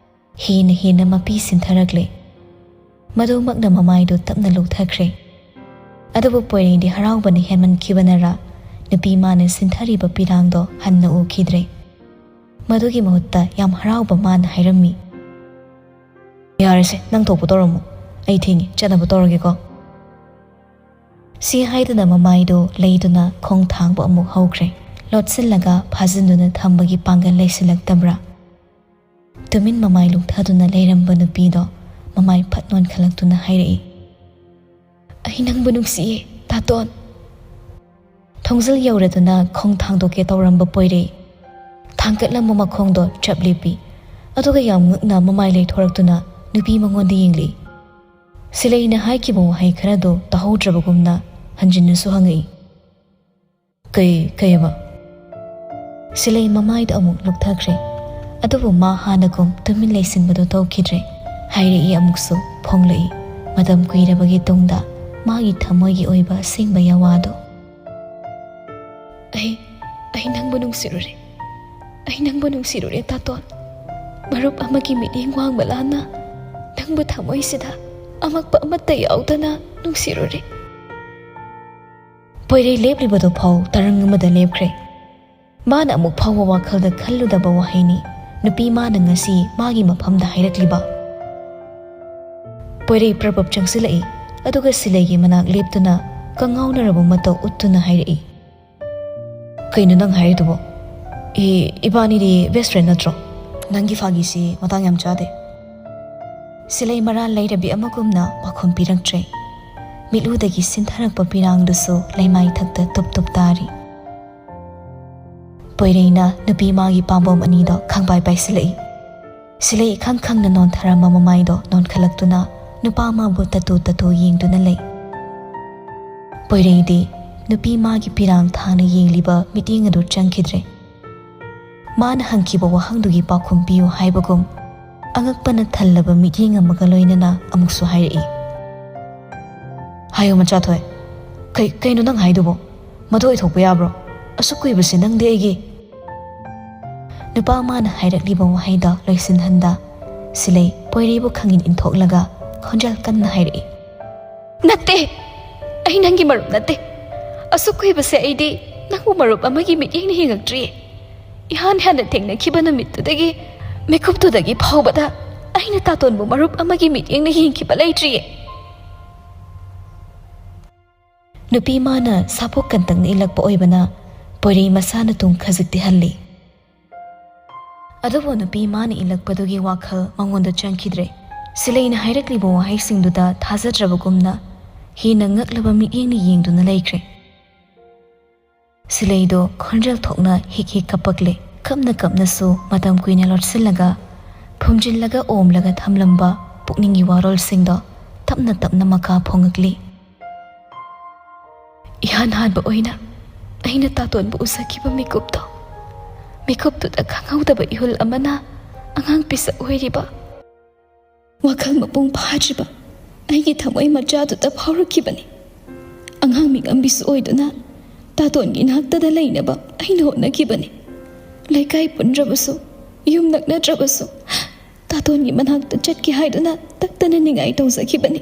ꯍꯦꯟꯅ ꯍꯦꯟꯅ ꯃꯄꯤ ꯁꯤꯟꯊꯔꯛꯂꯦ꯫ ꯃꯗꯨꯃꯛꯅ ꯃꯃꯥꯏꯗꯨ ꯇꯞꯅ ꯂꯨꯞꯊꯈ꯭ꯔꯦ꯫ ꯑꯗꯨꯕꯨ ꯄꯣꯏꯔꯩꯗꯤ ꯍꯔꯥꯎꯕꯅ ꯍꯦꯟꯃꯟꯈꯤꯕꯅꯔ ꯅꯨꯄꯤ ꯃꯥꯅ ꯁꯤꯟꯊꯔꯤꯕ ꯄꯤꯔꯥꯡꯗꯣ ꯍꯟꯅ ꯎꯈꯤꯗ꯭ꯔꯦ꯫ ꯃꯗꯨꯒꯤ ꯃꯍꯨꯠꯇ ꯌꯥꯝ ꯍꯔꯥꯎꯕ ꯃꯥꯅ ꯍꯥꯏꯔꯝꯃꯤ꯫ "ꯌꯥꯔꯦꯁꯦ, ꯅꯪ ꯊꯣꯛꯄ ꯇꯧꯔꯝꯃꯣ꯫ ꯑꯩ ꯊꯦꯡꯉꯦ, ꯆꯠꯅꯕ ꯇꯧꯔꯒꯦꯀꯣ"꯫ ꯁꯤ ꯍꯥꯏꯗꯨꯅ ꯃꯃꯥꯏꯗꯨ ꯂꯩꯗꯨꯅ ꯈꯣꯡ ꯊꯥꯡꯕ ꯑꯃꯨꯛ ꯍꯧꯈ꯭ꯔꯦ꯫ ꯂꯣꯠꯁꯤꯜꯂꯒ ꯐꯥꯖꯤꯟꯗꯨꯅ ꯊꯝꯕꯒꯤ ꯄꯥꯡꯒꯜ ꯂꯩꯁꯤꯜꯂꯛꯇꯕ꯭ꯔꯥ? ꯇꯨꯃꯤꯟ ꯃꯃꯥꯏ ꯂꯨꯞꯊꯗꯨꯅ ꯂꯩꯔꯝꯕ ꯅꯨꯄꯤꯗꯣ ꯃꯃꯥꯏ ꯐꯠ ꯅꯣꯟꯈꯠꯂꯛꯇꯨꯅ ꯍꯥꯏꯔꯛꯏ, "ꯑꯩ ꯅꯪꯕꯨ ꯅꯨꯡꯁꯤꯌꯦ, ꯇꯥꯇꯣꯟ"꯫ ꯊꯣꯡꯖꯤꯜ ꯌꯧꯔꯗꯨꯅ ꯈꯣꯡ ꯊꯥꯡꯗꯣꯛꯀꯦ ꯇꯧꯔꯝꯕ ꯄꯣꯏꯔꯩ ꯊꯥꯡꯒꯠꯂꯝꯕ ꯃꯈꯣꯡꯗꯣ ꯆꯞ ꯂꯦꯞꯄꯤ꯫ ꯑꯗꯨꯒ ꯌꯥꯝ ꯉꯛꯅ ꯃꯃꯥꯏ ꯂꯩꯊꯣꯔꯛꯇꯨꯅ ꯅꯨꯄꯤ ꯃꯉꯣꯟꯗ ꯌꯦꯡꯂꯛꯏ꯫ ꯁꯤꯂꯩꯅ ꯍꯥꯏꯈꯤꯕ ꯋꯥꯍꯩ ꯈꯔꯗꯨ ꯇꯥꯍꯧꯗ꯭ꯔꯕꯒꯨꯝꯅ ꯍꯟꯖꯤꯟꯅꯁꯨ ꯍꯪꯉꯛꯏ, "ꯀꯩ, ꯀꯩꯑꯕ?" ꯁꯤꯂꯩ ꯃꯃꯥꯏꯗ ꯑꯃꯨꯛ ꯂꯨꯞꯊꯈ꯭ꯔꯦ꯫ ꯑꯗꯨꯕꯨ ꯃꯥ ꯍꯥꯟꯅꯒꯨꯝ ꯇꯨꯃꯤꯟ ꯂꯩꯁꯤꯟꯕꯗꯨ ꯇꯧꯈꯤꯗ꯭ꯔꯦ꯫ ꯍꯥꯏꯔꯛꯏ ꯑꯃꯨꯛꯁꯨ ꯐꯣꯡꯂꯛꯏ, ꯃꯇꯝ ꯀꯨꯏꯔꯕꯒꯤ ꯇꯨꯡꯗ ꯃꯥꯒꯤ ꯊꯃꯣꯏꯒꯤ ꯑꯣꯏꯕ ꯑꯁꯦꯡꯕ ꯌꯥꯋꯥꯗꯣ꯫ "ꯑꯩ, ꯑꯩ ꯅꯪꯕꯨ ꯅꯨꯡꯁꯤꯔꯨꯔꯦ꯫ ꯑꯩ ꯅꯪꯕꯨ ꯅꯨꯡꯁꯤꯔꯨꯔꯦ, ꯇꯥꯇꯣꯟ꯫ ꯃꯔꯨꯞ ꯑꯃꯒꯤ ꯃꯤꯠꯌꯦꯡ ꯋꯥꯡꯃ ꯂꯥꯟꯅ ꯅꯪꯕꯨ ꯊꯃꯣꯏꯁꯤꯗ ꯑꯃꯛꯄ ꯑꯃꯠꯇ ꯌꯥꯎꯗꯅ ꯅꯨꯡꯁꯤꯔꯨꯔꯦ"꯫ ꯄꯣꯏꯔꯩ ꯂꯦꯞꯂꯤꯕꯗꯨ ꯐꯥꯎ ꯇꯔꯪ ꯑꯃꯗ ꯂꯦꯞꯈ꯭ꯔꯦ꯫ ꯃꯥꯅ ꯑꯃꯨꯛ ꯐꯥꯎꯕ ꯋꯥꯈꯜꯗ ꯈꯜꯂꯨꯗꯕ ꯋꯥꯍꯩꯅꯤ ꯅꯨꯄꯤ ꯃꯥꯅ ꯉꯁꯤ ꯃꯥꯒꯤ ꯃꯐꯝꯗ ꯍꯥꯏꯔꯛꯂꯤꯕ꯫ ꯄꯣꯏꯔꯩ ꯄ꯭ꯔꯞ ꯄ꯭ꯔꯞ ꯆꯪꯁꯤꯜꯂꯛꯏ, ꯑꯗꯨꯒ ꯁꯤꯂꯩꯒꯤ ꯃꯅꯥꯛ ꯂꯦꯞꯇꯨꯅ ꯀꯉꯥꯎꯅꯔꯕ ꯃꯇꯧ ꯎꯠꯇꯨꯅ ꯍꯥꯏꯔꯛꯏ, "ꯀꯩꯅꯣ ꯅꯪ ꯍꯥꯏꯔꯤꯗꯨꯕꯣ? ꯏ-, ꯏꯕꯥꯅꯤꯗꯤ best friend ꯅꯠꯇ꯭ꯔꯣ? ꯅꯪꯒꯤ ꯐꯥꯒꯤꯁꯤ ꯃꯇꯥꯡ ꯌꯥꯝ ꯆꯥꯗꯦ"꯫ ꯁꯤꯂꯩ ꯃꯔꯥꯜ ꯂꯩꯔꯕꯤ ꯑꯃꯒꯨꯝꯅ ꯄꯥꯎꯈꯨꯝ ꯄꯤꯔꯛꯇ꯭ꯔꯦ꯫ ꯃꯤꯠꯂꯨꯗꯒꯤ ꯁꯤꯟꯊꯔꯛꯄ ꯄꯤꯔꯥꯡꯗꯨꯁꯨ ꯂꯩꯃꯥꯏ ꯊꯛꯇ ꯇꯨꯞ ꯇꯨꯞ ꯇꯥꯔꯤ꯫ ꯄꯣꯏꯔꯩꯅ ꯅꯨꯄꯤ ꯃꯥꯒꯤ ꯄꯥꯝꯕꯣꯝ ꯑꯅꯤꯗꯣ ꯈꯪꯄꯥꯏ ꯄꯥꯏꯁꯤꯜꯂꯛꯏ꯫ ꯁꯤꯂꯩ ꯏꯈꯪ ꯈꯪꯅ ꯅꯣꯟꯊꯔꯝꯕ ꯃꯃꯥꯏꯗꯣ ꯅꯣꯟꯈꯠꯂꯛꯇꯨꯅ ꯅꯨꯄꯥ ꯃꯥꯕꯨ ꯇꯇꯨ ꯇꯇꯨ ꯌꯦꯡꯗꯨꯅ ꯂꯩ꯫ ꯄꯣꯏꯔꯩꯗꯤ ꯅꯨꯄꯤ ꯃꯥꯒꯤ ꯄꯤꯔꯥꯡ ꯊꯥꯅ ꯌꯦꯡꯂꯤꯕ ꯃꯤꯠꯌꯦꯡ ꯑꯗꯨ ꯆꯪꯈꯤꯗ꯭ꯔꯦ꯫ ꯃꯥꯅ ꯍꯪꯈꯤꯕ ꯋꯥꯍꯪꯗꯨꯒꯤ ꯄꯥꯎꯈꯨꯝ ꯄꯤꯌꯨ ꯍꯥꯏꯕꯒꯨꯝ, ꯑꯉꯛꯄꯅ ꯊꯜꯂꯕ ꯃꯤꯠꯌꯦꯡ ꯑꯃꯒ ꯂꯣꯏꯅꯅ ꯑꯃꯨꯛꯁꯨ ꯍꯥꯏꯔꯛꯏ, "ꯍꯥꯏꯌꯨ, ꯃꯆꯥꯊꯣꯏ, ꯀꯩ-, ꯀꯩꯅꯣ ꯅꯪ ꯍꯥꯏꯗꯨꯕꯣ? ꯃꯗꯨ ꯑꯣꯏꯊꯣꯛꯄ ꯌꯥꯕ꯭ꯔꯣ? ꯑꯁꯨꯛ ꯀꯨꯏꯕꯁꯦ ꯅꯪꯗꯤ ꯑꯩꯒꯤ"꯫ ꯅꯨꯄꯥ ꯃꯥꯅ ꯍꯥꯏꯔꯛꯂꯤꯕ ꯋꯥꯍꯩꯗꯣ ꯂꯣꯏꯁꯤꯟꯍꯟꯗ, ꯁꯤꯂꯩ ꯄꯣꯏꯔꯩꯕꯨ ꯈꯪꯏꯟ ꯏꯟꯊꯣꯛꯂꯒ ꯈꯣꯟꯖꯦꯜ ꯀꯟꯅ ꯍꯥꯏꯔꯛꯏ, "ꯅꯠꯇꯦ! ꯑꯩ ꯅꯪꯒꯤ ꯃꯔꯨꯞ ꯅꯠꯇꯦ꯫ ꯑꯁꯨꯛ ꯀꯨꯏꯕꯁꯦ ꯑꯩꯗꯤ ꯅꯪꯕꯨ ꯃꯔꯨꯞ ꯑꯃꯒꯤ ꯃꯤꯠꯌꯦꯡꯅ ꯌꯦꯡꯉꯛꯇ꯭ꯔꯤꯌꯦ꯫ ꯏꯍꯥꯟ ꯍꯥꯟꯅ ꯊꯦꯡꯅꯈꯤꯕ ꯅꯨꯃꯤꯠꯇꯨꯗꯒꯤ, ꯃꯤꯀꯨꯞꯇꯨꯗꯒꯤ ꯐꯥꯎꯕꯗ ꯑꯩꯅ ꯇꯥꯇꯣꯟꯕꯨ ꯃꯔꯨꯞ ꯑꯃꯒꯤ ꯃꯤꯠꯌꯦꯡꯅ ꯌꯦꯡꯈꯤꯕ ꯂꯩꯇ꯭ꯔꯤꯌꯦ"꯫ ꯅꯨꯄꯤ ꯃꯥꯅ ꯁꯥꯄꯣꯛ ꯀꯟꯇꯛꯅ ꯏꯜꯂꯛꯄ ꯑꯣꯏꯕꯅ ꯄꯣꯏꯔꯩ ꯃꯁꯥꯅ ꯇꯨꯡ ꯈꯖꯤꯛꯇꯤ ꯍꯜꯂꯤ꯫ ꯑꯗꯨꯕꯨ ꯅꯨꯄꯤ ꯃꯥꯅ ꯏꯜꯂꯛꯄꯗꯨꯒꯤ ꯋꯥꯈꯜ ꯃꯉꯣꯟꯗ ꯆꯪꯈꯤꯗ꯭ꯔꯦ꯫ ꯁꯤꯂꯩꯅ ꯍꯥꯏꯔꯛꯂꯤꯕ ꯋꯥꯍꯩꯁꯤꯡꯗꯨꯗ ꯊꯥꯖꯗ꯭ꯔꯕꯒꯨꯝꯅ ꯍꯦꯟꯅ ꯉꯛꯂꯕ ꯃꯤꯠꯌꯦꯡꯅ ꯌꯦꯡꯗꯨꯅ ꯂꯩꯈ꯭ꯔꯦ꯫ ꯁꯤꯂꯩꯗꯣ ꯈꯣꯟꯖꯦꯜ ꯊꯣꯛꯅ ꯍꯤꯛ ꯍꯤꯛ ꯀꯞꯄꯛꯂꯦ꯫ ꯀꯞꯅ ꯀꯞꯅꯁꯨ ꯃꯇꯝ ꯀꯨꯏꯅ ꯂꯣꯠꯁꯤꯜꯂꯒ, ꯐꯨꯝꯖꯤꯜꯂꯒ ꯑꯣꯝꯂꯒ ꯊꯝꯂꯝꯕ ꯄꯨꯛꯅꯤꯡꯒꯤ ꯋꯥꯔꯣꯜꯁꯤꯡꯗꯣ ꯇꯞꯅ ꯇꯞꯅ ꯃꯀꯥ ꯐꯣꯡꯉꯛꯂꯤ꯫ ꯏꯍꯥꯟ ꯍꯥꯟꯕ ꯑꯣꯏꯅ ꯑꯩꯅ ꯇꯥꯇꯣꯟꯕꯨ ꯎꯖꯈꯤꯕ ꯃꯤꯀꯨꯞꯇꯣ, ꯃꯤꯀꯨꯞꯇꯨꯗ ꯈꯪꯍꯧꯗꯕ ꯏꯍꯨꯜ ꯑꯃꯅ ꯑꯉꯥꯡ ꯄꯤꯁꯛ ꯑꯣꯏꯔꯤꯕ, ꯋꯥꯈꯜ ꯃꯄꯨꯡ ꯐꯥꯗ꯭ꯔꯤꯕ, ꯑꯩꯒꯤ ꯊꯃꯣꯏ ꯃꯆꯥꯗꯨꯗ ꯐꯥꯎꯔꯛꯈꯤꯕꯅꯤ꯫ ꯑꯉꯥꯡ ꯃꯤꯉꯝꯕꯤꯁꯨ ꯑꯣꯏꯗꯨꯅ ꯇꯥꯇꯣꯟꯒꯤ ꯅꯥꯛꯇꯗ ꯂꯩꯅꯕ ꯑꯩꯅ ꯍꯣꯠꯅꯈꯤꯕꯅꯤ꯫ ꯂꯩꯀꯥꯏ ꯄꯨꯟꯗ꯭ꯔꯕꯁꯨ, ꯌꯨꯝ ꯅꯛꯅꯗ꯭ꯔꯕꯁꯨ, ꯇꯥꯇꯣꯟꯒꯤ ꯃꯅꯥꯛꯇ ꯆꯠꯀꯦ ꯍꯥꯏꯗꯨꯅ ꯇꯛꯇꯅ ꯅꯤꯡꯉꯥꯏ ꯇꯧꯖꯈꯤꯕꯅꯤ꯫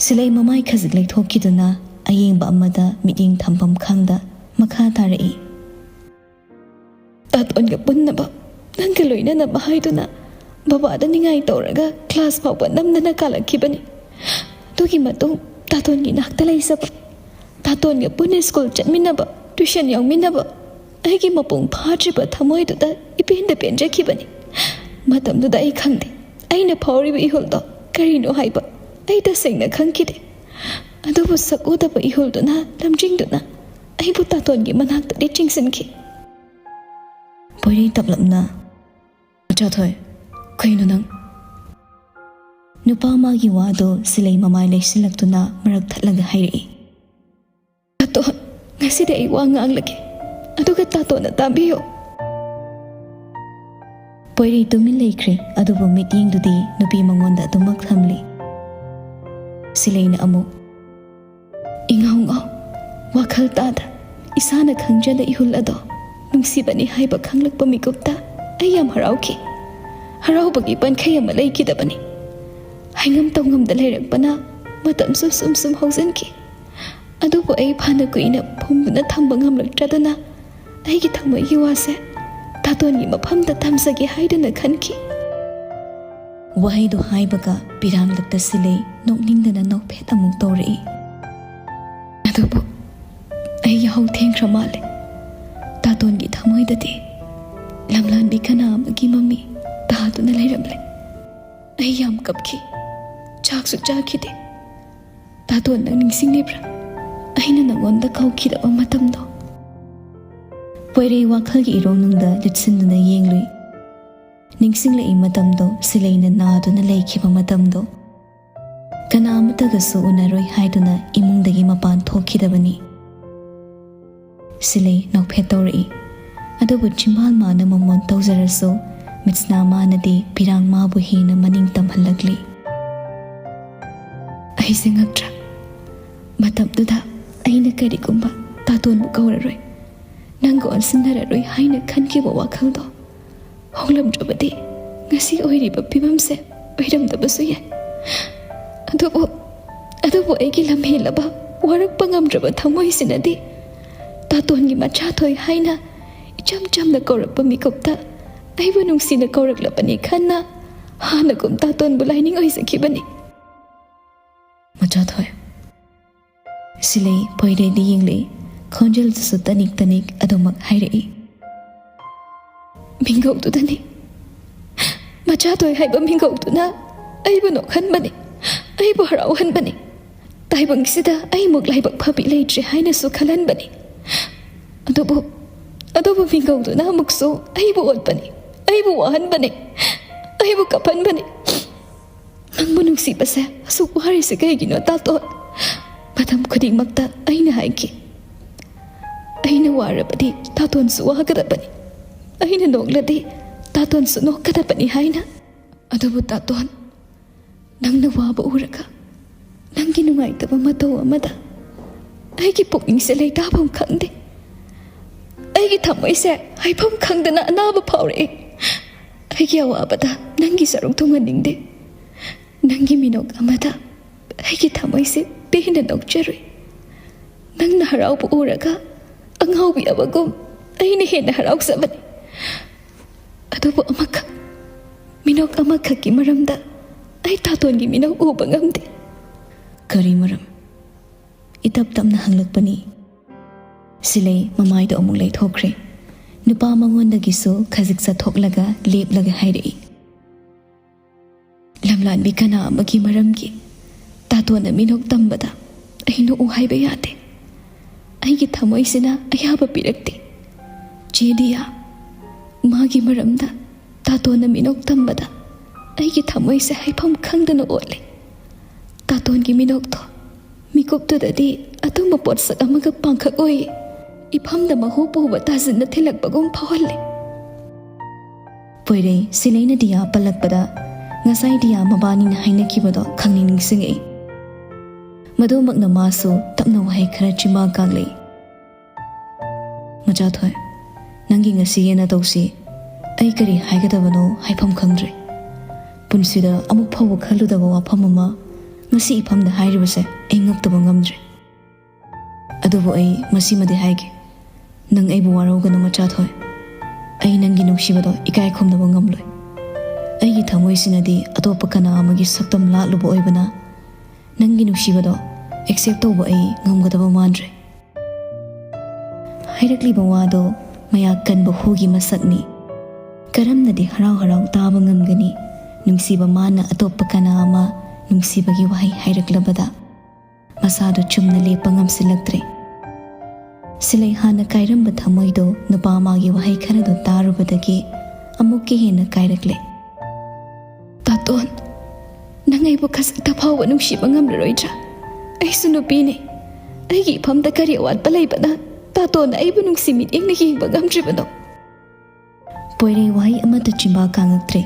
ꯁꯤꯂꯩ ꯃꯃꯥꯏ ꯈꯖꯤꯛ ꯂꯩꯊꯣꯛꯈꯤꯗꯨꯅ ꯑꯌꯦꯡꯕ ꯑꯃꯗ ꯃꯤꯠꯌꯦꯡ ꯊꯝꯐꯝ ꯈꯪꯗ ꯃꯈꯥ ꯇꯥꯔꯛꯏ꯫ ꯇꯥꯇꯣꯟꯒ ꯄꯨꯟꯅꯕ, ꯅꯪꯒ ꯂꯣꯏꯅꯅꯕ ꯍꯥꯏꯗꯨꯅ ꯕꯕꯥꯗ ꯅꯤꯡꯉꯥꯏ ꯇꯧꯔꯒ ꯀ꯭ꯂꯥꯁ ꯐꯥꯎꯕ ꯅꯝꯗꯅ ꯀꯥꯜꯂꯛꯈꯤꯕꯅꯤ꯫ ꯑꯗꯨꯒꯤ ꯃꯇꯨꯡ ꯇꯥꯇꯣꯟꯒꯤ ꯅꯥꯛꯇ ꯂꯩꯖꯕ, ꯇꯥꯇꯣꯟꯒ ꯄꯨꯟꯅ ꯁ꯭ꯀꯨꯜ ꯆꯠꯃꯤꯟꯅꯕ, ꯇ꯭ꯌꯨꯁꯟ ꯌꯥꯎꯃꯤꯟꯅꯕ, ꯑꯩꯒꯤ ꯃꯄꯨꯡ ꯐꯥꯗ꯭ꯔꯤꯕ ꯊꯃꯣꯏꯗꯨꯗ ꯏꯄꯦꯟꯗ ꯄꯦꯟꯖꯈꯤꯕꯅꯤ꯫ ꯃꯇꯝꯗꯨꯗ ꯑꯩ ꯈꯪꯗꯦ, ꯑꯩꯅ ꯐꯥꯎꯔꯤꯕ ꯏꯍꯨꯜꯗꯣ ꯀꯔꯤꯅꯣ ꯍꯥꯏꯕ ꯑꯩ ꯇꯁꯦꯡꯅ ꯈꯪꯈꯤꯗꯦ꯫ ꯑꯗꯨꯕꯨ ꯁꯛ ꯎꯗꯕ ꯏꯍꯨꯜꯗꯨꯅ ꯂꯝꯖꯤꯡꯗꯨꯅ ꯑꯩꯕꯨ ꯇꯥꯇꯣꯟꯒꯤ ꯃꯅꯥꯛꯇꯗꯤ ꯆꯤꯡꯁꯤꯟꯈꯤ꯫ ꯄꯣꯏꯔꯩ ꯇꯞꯂꯞꯅ, "ꯃꯆꯥꯊꯣꯏ, ꯀꯩꯅꯣ ꯅꯪ?" ꯅꯨꯄꯥ ꯑꯃꯒꯤ ꯋꯥꯗꯣ ꯁꯤꯂꯩ ꯃꯃꯥꯏ ꯂꯩꯁꯤꯜꯂꯛꯇꯨꯅ ꯃꯔꯛ ꯊꯠꯂꯒ ꯍꯥꯏꯔꯛꯏ꯫ "ꯇꯥꯇꯣꯟ, ꯉꯁꯤꯗꯤ ꯑꯩ ꯋꯥ ꯉꯥꯡꯂꯒꯦ, ꯑꯗꯨꯒ ꯇꯥꯇꯣꯟꯅ ꯇꯥꯕꯤꯌꯨ꯫" ꯄꯣꯏꯔꯩ ꯇꯨꯃꯤꯟ ꯂꯩꯈ꯭ꯔꯦ, ꯑꯗꯨꯕꯨ ꯃꯤꯠꯌꯦꯡꯗꯨꯗꯤ ꯅꯨꯄꯤ ꯃꯉꯣꯟꯗ ꯑꯗꯨꯃꯛ ꯊꯝꯂꯤ꯫ ꯁꯤꯂꯩꯅ ꯑꯃꯨꯛ, "ꯏꯉꯥꯎ ꯉꯥꯎ, ꯋꯥꯈꯜ ꯇꯥꯗ, ꯏꯁꯥꯅ ꯈꯪꯖꯅ ꯏꯍꯨꯜ ꯑꯗꯣ ꯅꯨꯡꯁꯤꯕꯅꯤ ꯍꯥꯏꯕ ꯈꯪꯂꯛꯄ ꯃꯤꯀꯨꯞꯇ ꯑꯩ ꯌꯥꯝ ꯍꯔꯥꯎꯈꯤ꯫ ꯍꯔꯥꯎꯕꯒꯤ ꯄꯟꯈꯩ ꯑꯃ ꯂꯩꯈꯤꯗꯕꯅꯤ꯫ ꯍꯥꯏꯉꯝ ꯇꯧꯉꯝꯗ ꯂꯩꯔꯛꯄꯅ ꯃꯇꯝꯁꯨ ꯁꯨꯝ ꯁꯨꯝ ꯍꯧꯖꯤꯟꯈꯤ꯫ ꯑꯗꯨꯕꯨ ꯑꯩ ꯐꯅ ꯀꯨꯏꯅ ꯐꯨꯝꯗꯨꯅ ꯊꯝꯕ ꯉꯝꯂꯛꯇ꯭ꯔꯗꯅ ꯑꯩꯒꯤ ꯊꯃꯣꯏꯒꯤ ꯋꯥꯁꯦ ꯇꯥꯇꯣꯟꯒꯤ ꯃꯐꯝꯗ ꯊꯝꯖꯒꯦ ꯍꯥꯏꯗꯨꯅ ꯈꯟꯈꯤ꯫" ꯋꯥꯍꯩꯗꯨ ꯍꯥꯏꯕꯒ ꯄꯤꯔꯥꯡꯂꯛꯇ ꯁꯤꯂꯩ ꯅꯣꯛꯅꯤꯡꯗꯅ ꯅꯣꯛꯐꯦꯠ ꯑꯃꯨꯛ ꯇꯧꯔꯛꯏ꯫ "ꯑꯗꯨꯕꯨ ꯑꯩ ꯌꯥꯍꯧ ꯊꯦꯡꯈ꯭ꯔ ꯃꯥꯜꯂꯦ꯫ ꯇꯥꯇꯣꯟꯒꯤ ꯊꯃꯣꯏꯗꯗꯤ ꯂꯝꯂꯥꯟꯕꯤ ꯀꯅꯥ ꯑꯃꯒꯤ ꯃꯃꯤ ꯇꯥꯗꯨꯅ ꯂꯩꯔꯝꯂꯦ꯫ ꯑꯩ ꯌꯥꯝ ꯀꯞꯈꯤ꯫ ꯆꯥꯛꯁꯨ ꯆꯥꯈꯤꯗꯦ꯫ ꯇꯥꯇꯣꯟ, ꯅꯪ ꯅꯤꯡꯁꯤꯡꯂꯤꯕ꯭ꯔꯥ? ꯑꯩꯅ ꯅꯪꯉꯣꯟꯗ ꯀꯧꯈꯤꯗꯕ ꯃꯇꯝꯗꯣ꯫" ꯄꯣꯏꯔꯩ ꯋꯥꯈꯜꯒꯤ ꯏꯔꯣꯡꯅꯨꯡꯗ ꯂꯤꯠꯁꯤꯟꯗꯨꯅ ꯌꯦꯡꯂꯨꯏ꯫ ꯅꯤꯡꯁꯤꯡꯂꯛꯏ ꯃꯇꯝꯗꯣ, ꯁꯤꯂꯩꯅ ꯅꯥꯗꯨꯅ ꯂꯩꯈꯤꯕ ꯃꯇꯝꯗꯣ꯫ ꯀꯅꯥ ꯑꯃꯠꯇꯒꯁꯨ ꯎꯅꯔꯣꯏ ꯍꯥꯏꯗꯨꯅ ꯏꯃꯨꯡꯗꯒꯤ ꯃꯄꯥꯟ ꯊꯣꯛꯈꯤꯗꯕꯅꯤ꯫ ꯁꯤꯂꯩ ꯅꯣꯛꯐꯦꯠ ꯇꯧꯔꯛꯏ꯫ ꯑꯗꯨꯕꯨ ꯆꯤꯝꯕꯥꯜ ꯃꯥꯅ ꯃꯃꯣꯟ ꯇꯧꯖꯔꯁꯨ, ꯃꯤꯠꯁꯅꯥ ꯃꯥꯅꯗꯤ ꯄꯤꯔꯥꯡ ꯃꯥꯕꯨ ꯍꯦꯟꯅ ꯃꯅꯤꯡ ꯇꯝꯍꯜꯂꯛꯂꯤ꯫ ꯑꯩꯁꯦ ꯉꯛꯇ꯭ꯔꯥ? ꯃꯇꯝꯗꯨꯗ ꯑꯩꯅ ꯀꯔꯤꯒꯨꯝꯕ ꯇꯥꯇꯣꯟꯕꯨ ꯀꯧꯔꯔꯣꯏ, ꯅꯪꯒ ꯑꯣꯟꯁꯤꯟꯅꯔꯔꯣꯏ ꯍꯥꯏꯅ ꯈꯟꯈꯤꯕ ꯋꯥꯈꯜꯗꯣ ꯍꯣꯡꯂꯝꯗ꯭ꯔꯕꯗꯤ ꯉꯁꯤ ꯑꯣꯏꯔꯤꯕ ꯐꯤꯕꯝꯁꯦ ꯑꯣꯏꯔꯝꯗꯕꯁꯨ ꯌꯥꯏ꯫ ꯑꯗꯨꯕꯨ, ꯑꯗꯨꯕꯨ ꯑꯩꯒꯤ ꯂꯝꯍꯦꯜꯂꯕ, ꯋꯥꯔꯛꯄ ꯉꯝꯗ꯭ꯔꯕ ꯊꯃꯣꯏꯁꯤꯅꯗꯤ ꯇꯥꯇꯣꯟꯒꯤ ꯃꯆꯥꯊꯣꯏ ꯍꯥꯏꯅ ꯏꯆꯝ ꯆꯝꯅ ꯀꯧꯔꯛꯄ ꯃꯤꯀꯨꯞꯇ ꯑꯩꯕꯨ ꯅꯨꯡꯁꯤꯅ ꯀꯧꯔꯛꯂꯕꯅꯤ ꯈꯟꯅ ꯍꯥꯟꯅꯒꯨꯝ ꯇꯥꯇꯣꯟꯕꯨ ꯂꯥꯏꯅꯤꯡ ꯑꯣꯏꯖꯈꯤꯕꯅꯤ꯫ ꯃꯆꯥꯊꯣꯏ꯫ ꯁꯤꯂꯩ ꯄꯣꯏꯔꯩꯗ ꯌꯦꯡꯂꯛꯏ, ꯈꯣꯟꯖꯦꯜꯗꯨꯁꯨ ꯇꯅꯤꯛ ꯇꯅꯤꯛ ꯑꯗꯨꯃꯛ ꯍꯥꯏꯔꯛꯏ꯫ ꯃꯤꯡꯒꯧꯗꯨꯗꯅꯤ꯫ ꯃꯆꯥꯊꯣꯏ ꯍꯥꯏꯕ ꯃꯤꯡꯒꯧꯗꯨꯅ ꯑꯩꯕꯨ ꯅꯣꯛꯍꯟꯕꯅꯤ, ꯑꯩꯕꯨ ꯍꯔꯥꯎꯍꯟꯕꯅꯤ꯫ ꯇꯥꯏꯕꯪꯁꯤꯗ ꯑꯩꯃꯨꯛ ꯂꯥꯏꯕꯛ ꯐꯕꯤ ꯂꯩꯇ꯭ꯔꯦ ꯍꯥꯏꯅꯁꯨ ꯈꯜꯍꯟꯕꯅꯤ꯫ ꯑꯗꯨꯕꯨ, ꯑꯗꯨꯕꯨ ꯃꯤꯡꯒꯧꯗꯨꯅ ꯑꯃꯨꯛꯁꯨ ꯑꯩꯕꯨ ꯑꯣꯠꯄꯅꯤ, ꯑꯩꯕꯨ ꯋꯥꯍꯟꯕꯅꯤ, ꯑꯩꯕꯨ ꯀꯞꯍꯟꯕꯅꯤ꯫ ꯅꯪꯕꯨ ꯅꯨꯡꯁꯤꯕꯁꯦ ꯑꯁꯨꯛ ꯋꯥꯔꯤꯁꯦ ꯀꯩꯒꯤꯅꯣ, ꯇꯥꯇꯣꯟ? ꯃꯇꯝ ꯈꯨꯗꯤꯡꯃꯛꯇ ꯑꯩꯅ ꯍꯥꯏꯈꯤ, ꯑꯩꯅ ꯋꯥꯔꯕꯗꯤ ꯇꯥꯇꯣꯟꯁꯨ ꯋꯥꯒꯗꯕꯅꯤ, ꯑꯩꯅ ꯅꯣꯛꯂꯗꯤ ꯇꯥꯇꯣꯟꯁꯨ ꯅꯣꯛꯀꯗꯕꯅꯤ ꯍꯥꯏꯅ꯫ ꯑꯗꯨꯕꯨ ꯇꯥꯇꯣꯟ, ꯅꯪꯅ ꯋꯥꯕ ꯎꯔꯒ ꯅꯪꯒꯤ ꯅꯨꯡꯉꯥꯏꯇꯕ ꯃꯇꯧ ꯑꯃꯗ ꯑꯩꯒꯤ ꯄꯨꯛꯅꯤꯡꯁꯦ ꯂꯩꯇꯥꯐꯝ ꯈꯪꯗꯦ꯫ ꯑꯩꯒꯤ ꯊꯃꯣꯏꯁꯦ ꯍꯥꯏꯐꯝ ꯈꯪꯗꯅ ꯑꯅꯥꯕ ꯐꯥꯎꯔꯛꯏ꯫ ꯑꯩꯒꯤ ꯑꯋꯥꯕꯗ ꯅꯪꯒꯤ ꯁꯔꯨꯛ ꯊꯨꯡꯍꯟꯅꯤꯡꯗꯦ꯫ ꯅꯪꯒꯤ ꯃꯤꯅꯣꯛ ꯑꯃꯗ ꯑꯩꯒꯤ ꯊꯃꯣꯏꯁꯦ ꯄꯦꯟꯅ ꯅꯣꯛꯆꯔꯨꯏ꯫ ꯅꯪꯅ ꯍꯔꯥꯎꯕ ꯎꯔꯒ ꯑꯉꯥꯎꯕꯤ ꯑꯃꯒꯨꯝ ꯑꯩꯅ ꯍꯦꯟꯅ ꯍꯔꯥꯎꯖꯕꯅꯤ꯫ ꯑꯗꯨꯕꯨ ꯑꯃꯈꯛ, ꯃꯤꯅꯣꯛ ꯑꯃꯈꯛꯀꯤ ꯃꯔꯝꯗ ꯑꯩ ꯇꯥꯇꯣꯟꯒꯤ ꯃꯤꯅꯣꯛ ꯎꯕ ꯉꯝꯗꯦ꯫ ꯀꯔꯤ ꯃꯔꯝ? ꯏꯇꯞ ꯇꯞꯅ ꯍꯪꯂꯛꯄꯅꯤ꯫ ꯁꯤꯂꯩ ꯃꯃꯥꯏꯗꯣ ꯑꯃꯨꯛ ꯂꯩꯊꯣꯛꯈ꯭ꯔꯦ꯫ ꯅꯨꯄꯥ ꯃꯉꯣꯟꯗꯒꯤꯁꯨ ꯈꯖꯤꯛ ꯆꯠꯊꯣꯛꯂꯒ ꯂꯦꯞꯂꯒ ꯍꯥꯏꯔꯛꯏ, ꯂꯝꯂꯥꯟꯕꯤ ꯀꯅꯥ ꯑꯃꯒꯤ ꯃꯔꯝꯒꯤ ꯇꯥꯇꯣꯟꯅ ꯃꯤꯅꯣꯛ ꯇꯝꯕꯗ ꯑꯩ ꯅꯣꯛꯎ ꯍꯥꯏꯕ ꯌꯥꯗꯦ꯫ ꯑꯩꯒꯤ ꯊꯃꯣꯏꯁꯤꯅ ꯑꯌꯥꯕ ꯄꯤꯔꯛꯇꯦ꯫ ꯆꯦ ꯗꯤꯌꯥ, ꯃꯥꯒꯤ ꯃꯔꯝꯗ ꯇꯥꯇꯣꯟꯅ ꯃꯤꯅꯣꯛ ꯇꯝꯕꯗ ꯑꯩꯒꯤ ꯊꯃꯣꯏꯁꯦ ꯍꯥꯏꯐꯝ ꯈꯪꯗꯅ ꯑꯣꯠꯂꯦ꯫ ꯇꯥꯇꯣꯟꯒꯤ ꯃꯤꯅꯣꯛꯇꯣ ꯃꯤꯀꯨꯞꯇꯨꯗꯗꯤ ꯑꯇꯨꯝꯕ ꯄꯣꯠꯁꯛ ꯑꯃꯒ ꯄꯥꯡꯈꯛ ꯑꯣꯏꯌꯦ꯫ ꯏꯐꯝꯗ ꯃꯍꯨ ꯄꯨꯕ ꯇꯥꯁꯤꯟꯅ ꯊꯤꯜꯂꯛꯄꯒꯨꯝ ꯐꯥꯎꯍꯜꯂꯦ꯫ ꯄꯣꯏꯔꯩ, ꯁꯤꯂꯩꯅ ꯗꯤꯌꯥ ꯄꯜꯂꯛꯄꯗ ꯉꯁꯥꯏ ꯗꯤꯌꯥ ꯃꯕꯥꯅꯤꯅ ꯍꯥꯏꯅꯈꯤꯕꯗꯣ ꯈꯪꯅꯤꯡ ꯅꯤꯡꯁꯤꯡꯉꯛꯏ꯫ ꯃꯗꯨꯃꯛꯅ ꯃꯥꯁꯨ ꯇꯞꯅ ꯋꯥꯍꯩ ꯈꯔ ꯆꯤꯝꯕꯥꯜ ꯀꯥꯡꯂꯛꯏ꯫ "ꯃꯆꯥꯊꯣꯏ, ꯅꯪꯒꯤ ꯉꯁꯤꯒꯤ ꯅꯇꯧꯁꯤ ꯑꯩ ꯀꯔꯤ ꯍꯥꯏꯒꯗꯕꯅꯣ ꯍꯥꯏꯐꯝ ꯈꯪꯗ꯭ꯔꯦ꯫ ꯄꯨꯟꯁꯤꯗ ꯑꯃꯨꯛ ꯐꯥꯎꯕ ꯈꯜꯂꯨꯗꯕ ꯋꯥꯐꯝ ꯑꯃ ꯉꯁꯤ ꯏꯐꯝꯗ ꯍꯥꯏꯔꯤꯕꯁꯦ ꯑꯩ ꯉꯛꯇꯕ ꯉꯝꯗ꯭ꯔꯦ꯫ ꯑꯗꯨꯕꯨ ꯑꯩ ꯃꯁꯤꯃꯗꯤ ꯍꯥꯏꯒꯦ, ꯅꯪ ꯑꯩꯕꯨ ꯋꯥꯔꯧꯒꯅꯨ ꯃꯆꯥꯊꯣꯏ꯫ ꯑꯩ ꯅꯪꯒꯤ ꯅꯨꯡꯁꯤꯕꯗꯣ ꯏꯀꯥꯏ ꯈꯨꯝꯅꯕ ꯉꯝꯂꯣꯏ꯫ ꯑꯩꯒꯤ ꯊꯃꯣꯏꯁꯤꯅꯗꯤ ꯑꯇꯣꯞꯄ ꯀꯅꯥ ꯑꯃꯒꯤ ꯁꯛꯇꯝ ꯂꯥꯠꯂꯨꯕ ꯑꯣꯏꯕꯅ ꯅꯪꯒꯤ ꯅꯨꯡꯁꯤꯕꯗꯣ ꯑꯦꯛꯁꯦꯞ ꯇꯧꯕ ꯑꯩ ꯉꯝꯒꯗꯕ ꯃꯥꯟꯗ꯭ꯔꯦ"꯫ ꯍꯥꯏꯔꯛꯂꯤꯕ ꯋꯥꯗꯣ ꯃꯌꯥ ꯀꯟꯕ ꯍꯨꯒꯤ ꯃꯁꯛꯅꯤ꯫ ꯀꯔꯝꯅꯗꯤ ꯍꯔꯥꯎ ꯍꯔꯥꯎ ꯇꯥꯕ ꯉꯝꯒꯅꯤ? ꯅꯨꯡꯁꯤꯕ ꯃꯥꯅ ꯑꯇꯣꯞꯄ ꯀꯅꯥ ꯑꯃ ꯅꯨꯡꯁꯤꯕꯒꯤ ꯋꯥꯍꯩ ꯍꯥꯏꯔꯛꯂꯕꯗ ꯃꯁꯥꯗꯨ ꯆꯨꯝꯅ ꯂꯦꯞꯄ ꯉꯝꯁꯤꯜꯂꯛꯇ꯭ꯔꯦ꯫ ꯁꯤꯂꯩ ꯍꯥꯟꯅ ꯀꯥꯏꯔꯝꯕ ꯊꯃꯣꯏꯗꯣ ꯅꯨꯄꯥ ꯃꯥꯒꯤ ꯋꯥꯍꯩ ꯈꯔꯗꯣ ꯇꯥꯔꯨꯕꯗꯒꯤ ꯑꯃꯨꯛꯀ ꯍꯦꯟꯅ ꯀꯥꯏꯔꯛꯂꯦ꯫ "ꯇꯥꯇꯣꯟ, ꯅꯪ ꯑꯩꯕꯨ ꯈꯖꯤꯛꯇ ꯐꯥꯎꯕ ꯅꯨꯡꯁꯤꯕ ꯉꯝꯂꯔꯣꯏꯗ꯭ꯔꯥ? ꯑꯩꯁꯨ ꯅꯨꯄꯤꯅꯤ꯫ ꯑꯩꯒꯤ ꯏꯐꯝꯗ ꯀꯔꯤ ꯑꯋꯥꯠꯄ ꯂꯩꯕꯅ ꯇꯥꯇꯣꯟꯅ ꯑꯩꯕꯨ ꯅꯨꯡꯁꯤ ꯃꯤꯠꯌꯦꯡꯅ ꯌꯦꯡꯕ ꯉꯝꯗ꯭ꯔꯤꯕꯅꯣ?" ꯄꯣꯏꯔꯩ ꯋꯥꯍꯩ ꯑꯃꯠꯇ ꯆꯤꯝꯕꯥꯜ ꯀꯥꯡꯉꯛꯇ꯭ꯔꯦ꯫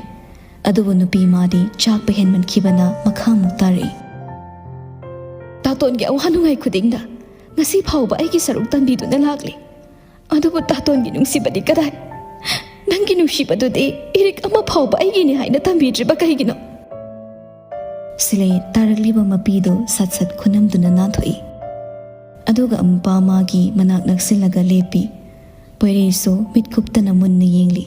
ꯑꯗꯨꯕꯨ ꯅꯨꯄꯤ ꯃꯥꯗꯤ ꯆꯥꯛꯄ ꯍꯦꯟꯃꯟꯈꯤꯕꯅ ꯃꯈꯥ ꯑꯃꯨꯛ ꯇꯥꯔꯛꯏ꯫ "ꯇꯥꯇꯣꯟꯒꯤ ꯑꯋꯥ ꯅꯨꯡꯉꯥꯏ ꯈꯨꯗꯤꯡꯗ ꯉꯁꯤ ꯐꯥꯎꯕ ꯑꯩꯒꯤ ꯁꯔꯨꯛ ꯇꯝꯕꯤꯗꯨꯅ ꯂꯥꯛꯂꯤ꯫ ꯑꯗꯨꯕꯨ ꯇꯥꯇꯣꯟꯒꯤ ꯅꯨꯡꯁꯤꯕꯗꯤ ꯀꯗꯥꯏ? ꯅꯪꯒꯤ ꯅꯨꯡꯁꯤꯕꯗꯨꯗꯤ ꯏꯔꯤꯛ ꯑꯃ ꯐꯥꯎꯕ ꯑꯩꯒꯤꯅꯤ ꯍꯥꯏꯅ ꯇꯝꯕꯤꯗ꯭ꯔꯤꯕ ꯀꯩꯒꯤꯅꯣ?" ꯁꯤꯂꯩ ꯇꯥꯔꯛꯂꯤꯕ ꯃꯄꯤꯗꯨ ꯁꯠ ꯁꯠ ꯈꯨꯅꯝꯗꯨꯅ ꯅꯥꯟꯊꯣꯛꯏ꯫ ꯑꯗꯨꯒ ꯅꯨꯄꯥ ꯃꯥꯒꯤ ꯃꯅꯥꯛ ꯅꯛꯁꯤꯜꯂꯒ ꯂꯦꯞꯄꯤ꯫ ꯄꯣꯏꯔꯩꯁꯨ ꯃꯤꯠ ꯀꯨꯞꯇꯅ ꯃꯨꯟꯅ ꯌꯦꯡꯂꯤ꯫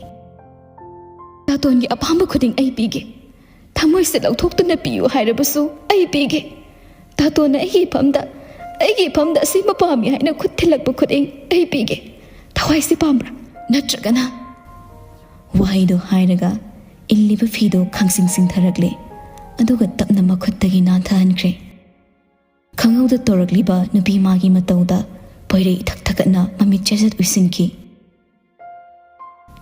"ꯇꯥꯇꯣꯟꯒꯤ ꯑꯄꯥꯝꯕ ꯈꯨꯗꯤꯡ ꯑꯩ ꯄꯤꯒꯦ꯫ ꯊꯃꯣꯏꯁꯦ ꯂꯧꯊꯣꯛꯇꯨꯅ ꯄꯤꯌꯨ ꯍꯥꯏꯔꯕꯁꯨ ꯑꯩ ꯄꯤꯒꯦ꯫ ꯇꯥꯇꯣꯟꯅ ꯑꯩꯒꯤ ꯏꯐꯝꯗ, ꯑꯩꯒꯤ ꯏꯐꯝꯗ ꯑꯁꯤꯃ ꯄꯥꯝꯃꯤ ꯍꯥꯏꯅ ꯈꯨꯠ ꯊꯤꯜꯂꯛꯄ ꯈꯨꯗꯤꯡ ꯑꯩ ꯄꯤꯒꯦ꯫ ꯊꯋꯥꯏꯁꯤ ꯄꯥꯝꯕ꯭ꯔꯥ? ꯅꯠꯇ꯭ꯔꯒꯅ?" ꯋꯥꯍꯩꯗꯨ ꯍꯥꯏꯔꯒ ꯏꯜꯂꯤꯕ ꯐꯤꯗꯨ ꯈꯪꯁꯤꯡ ꯁꯤꯡꯊꯔꯛꯂꯦ꯫ ꯑꯗꯨꯒ ꯇꯞꯅ ꯃꯈꯨꯠꯇꯒꯤ ꯅꯥꯟꯊꯍꯟꯈ꯭ꯔꯦ꯫ ꯈꯪꯍꯧꯗ ꯇꯧꯔꯛꯂꯤꯕ ꯅꯨꯄꯤ ꯃꯥꯒꯤ ꯃꯇꯧꯗ ꯄꯣꯏꯔꯩ ꯏꯊꯛ ꯊꯛꯀꯠꯅ ꯃꯃꯤꯠ ꯆꯦꯖꯠ ꯎꯏꯁꯤꯟꯈꯤ꯫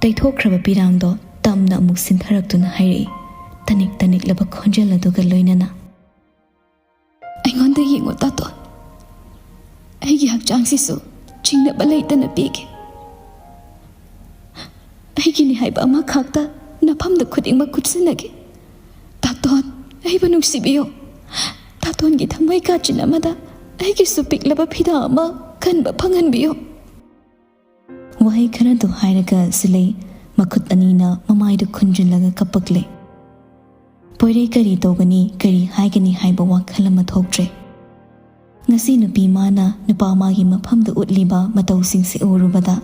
ꯇꯩꯊꯣꯛꯈ꯭ꯔꯕ ꯄꯤꯔꯥꯡꯗꯣ ꯇꯞꯅ ꯑꯃꯨꯛ ꯁꯤꯟꯊꯔꯛꯇꯨꯅ ꯍꯥꯏꯔꯛꯏ, ꯇꯅꯤꯛ ꯇꯅꯤꯛꯂꯕ ꯈꯣꯟꯖꯦꯜ ꯑꯗꯨꯒ ꯂꯣꯏꯅꯅ꯫ "ꯑꯩꯉꯣꯟꯗ ꯌꯦꯡꯉꯣ ꯇꯥꯇꯣꯟ, ꯑꯩꯒꯤ ꯍꯛꯆꯥꯡꯁꯤꯁꯨ ꯆꯤꯡꯅꯕ ꯂꯩꯇꯅ ꯄꯤꯒꯦ꯫ ꯑꯩꯒꯤꯅꯤ ꯍꯥꯏꯕ ꯑꯃꯈꯛꯇ ꯅꯐꯝꯗ ꯈꯨꯗꯤꯡꯃꯛ ꯀꯨꯞꯁꯤꯟꯅꯒꯦ꯫ ꯇꯥꯇꯣꯟ, ꯑꯩꯕꯨ ꯅꯨꯡꯁꯤꯕꯤꯌꯨ꯫ ꯇꯥ-" ꯇꯣꯟꯒꯤ ꯊꯃꯣꯏ ꯀꯥꯆꯤꯟ ꯑꯃꯗ ꯑꯩꯒꯤꯁꯨ ꯄꯤꯛꯂꯕ ꯐꯤꯗꯥ ꯑꯃ ꯀꯟꯕ ꯐꯪꯍꯟꯕꯤꯌꯨ꯫ ꯋꯥꯍꯩ ꯈꯔꯗꯨ ꯍꯥꯏꯔꯒ ꯁꯤꯂꯩ ꯃꯈꯨꯠ ꯑꯅꯤꯅ ꯃꯃꯥꯏꯗꯨ ꯈꯨꯟꯖꯤꯜꯂꯒ ꯀꯞꯄꯛꯂꯦ꯫ ꯄꯣꯏꯔꯩ ꯀꯔꯤ ꯇꯧꯒꯅꯤ, ꯀꯔꯤ ꯍꯥꯏꯒꯅꯤ ꯍꯥꯏꯕ ꯋꯥꯈꯜ ꯑꯃ ꯊꯣꯛꯇ꯭ꯔꯦ꯫ ꯉꯁꯤ ꯅꯨꯄꯤ ꯃꯥꯅ ꯅꯨꯄꯥ ꯃꯥꯒꯤ ꯃꯐꯝꯗ ꯎꯠꯂꯤꯕ ꯃꯇꯧꯁꯤꯡꯁꯤ ꯎꯔꯨꯕꯗ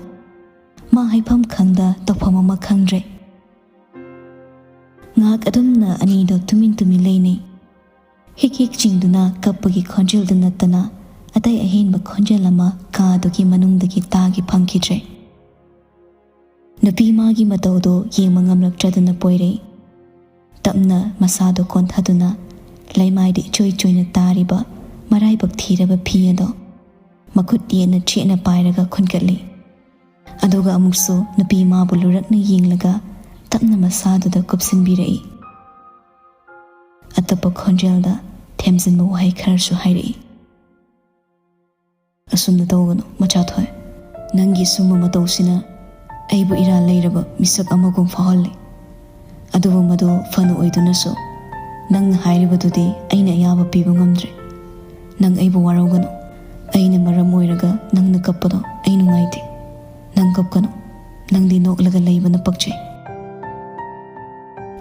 ꯃꯥ ꯍꯥꯏꯐꯝ ꯈꯪꯗ ꯇꯧꯐꯝ ꯑꯃ ꯈꯪꯗ꯭ꯔꯦ꯫ ꯉꯥꯏꯍꯥꯛ ꯑꯗꯨꯝꯅ ꯑꯅꯤꯗꯣ ꯇꯨꯃꯤꯟ ꯇꯨꯃꯤꯟ ꯂꯩꯅꯩ꯫ ꯍꯤꯛ ꯍꯤꯛ ꯆꯤꯡꯗꯨꯅ ꯀꯞꯄꯒꯤ ꯈꯣꯟꯖꯦꯜꯗꯨ ꯅꯠꯇꯅ ꯑꯇꯩ ꯑꯍꯦꯟꯕ ꯈꯣꯟꯖꯦꯜ ꯑꯃ ꯀꯥꯗꯨꯒꯤ ꯃꯅꯨꯡꯗꯒꯤ ꯇꯥꯒꯦ ꯐꯪꯈꯤꯗ꯭ꯔꯦ꯫ ꯅꯨꯄꯤ ꯃꯥꯒꯤ ꯃꯇꯧꯗꯣ ꯌꯦꯡꯕ ꯉꯝꯂꯛꯇ꯭ꯔꯗꯨꯅ ꯄꯣꯏꯔꯩ ꯇꯞꯅ ꯃꯁꯥꯗꯣ ꯀꯣꯟꯊꯗꯨꯅ ꯂꯩꯃꯥꯏꯗ ꯏꯆꯣꯏ ꯆꯣꯏꯅ ꯇꯥꯔꯤꯕ ꯃꯔꯥꯏꯕꯛ ꯊꯤꯔꯕ ꯐꯤ ꯑꯗꯣ ꯃꯈꯨꯠ ꯌꯦꯠꯅ ꯆꯦꯠꯅ ꯄꯥꯏꯔꯒ ꯈꯨꯟꯒꯠꯂꯤ꯫ ꯑꯗꯨꯒ ꯑꯃꯨꯛꯁꯨ ꯅꯨꯄꯤ ꯃꯥꯕꯨ ꯂꯨꯔꯛꯅ ꯌꯦꯡꯂꯒ ꯇꯞꯅ ꯃꯁꯥꯗꯨꯗ ꯀꯨꯞꯁꯤꯟꯕꯤꯔꯛꯏ꯫ ꯑꯇꯞꯄ ꯈꯣꯟꯖꯦꯜꯗ ꯊꯦꯝꯖꯤꯟꯕ ꯋꯥꯍꯩ ꯈꯔꯁꯨ ꯍꯥꯏꯔꯛꯏ꯫ "ꯑꯁꯨꯝꯅ ꯇꯧꯒꯅꯨ, ꯃꯆꯥꯊꯣꯏ꯫ ꯅꯪꯒꯤ ꯁꯨꯝꯕ ꯃꯇꯧꯁꯤꯅ ꯑꯩꯕꯨ ꯏꯔꯥꯜ ꯂꯩꯔꯕ ꯃꯤꯁꯛ ꯑꯃꯒꯨꯝ ꯐꯥꯎꯍꯜꯂꯤ꯫ ꯑꯗꯨꯕꯨ ꯃꯗꯨ ꯐꯅ ꯑꯣꯏꯗꯨꯅꯁꯨ ꯅꯪꯅ ꯍꯥꯏꯔꯤꯕꯗꯨꯗꯤ ꯑꯩꯅ ꯑꯌꯥꯕ ꯄꯤꯕ ꯉꯝꯗ꯭ꯔꯦ꯫ ꯅꯪ ꯑꯩꯕꯨ ꯋꯥꯔꯧꯒꯅꯨ꯫ ꯑꯩꯅ ꯃꯔꯝ ꯑꯣꯏꯔꯒ ꯅꯪꯅ ꯀꯞꯄꯗꯣ ꯑꯩ ꯅꯨꯡꯉꯥꯏꯇꯦ꯫ ꯅꯪ ꯀꯞꯀꯅꯨ꯫ ꯅꯪꯗꯤ ꯅꯣꯛꯂꯒ ꯂꯩꯕꯅ ꯄꯛꯆꯩ꯫"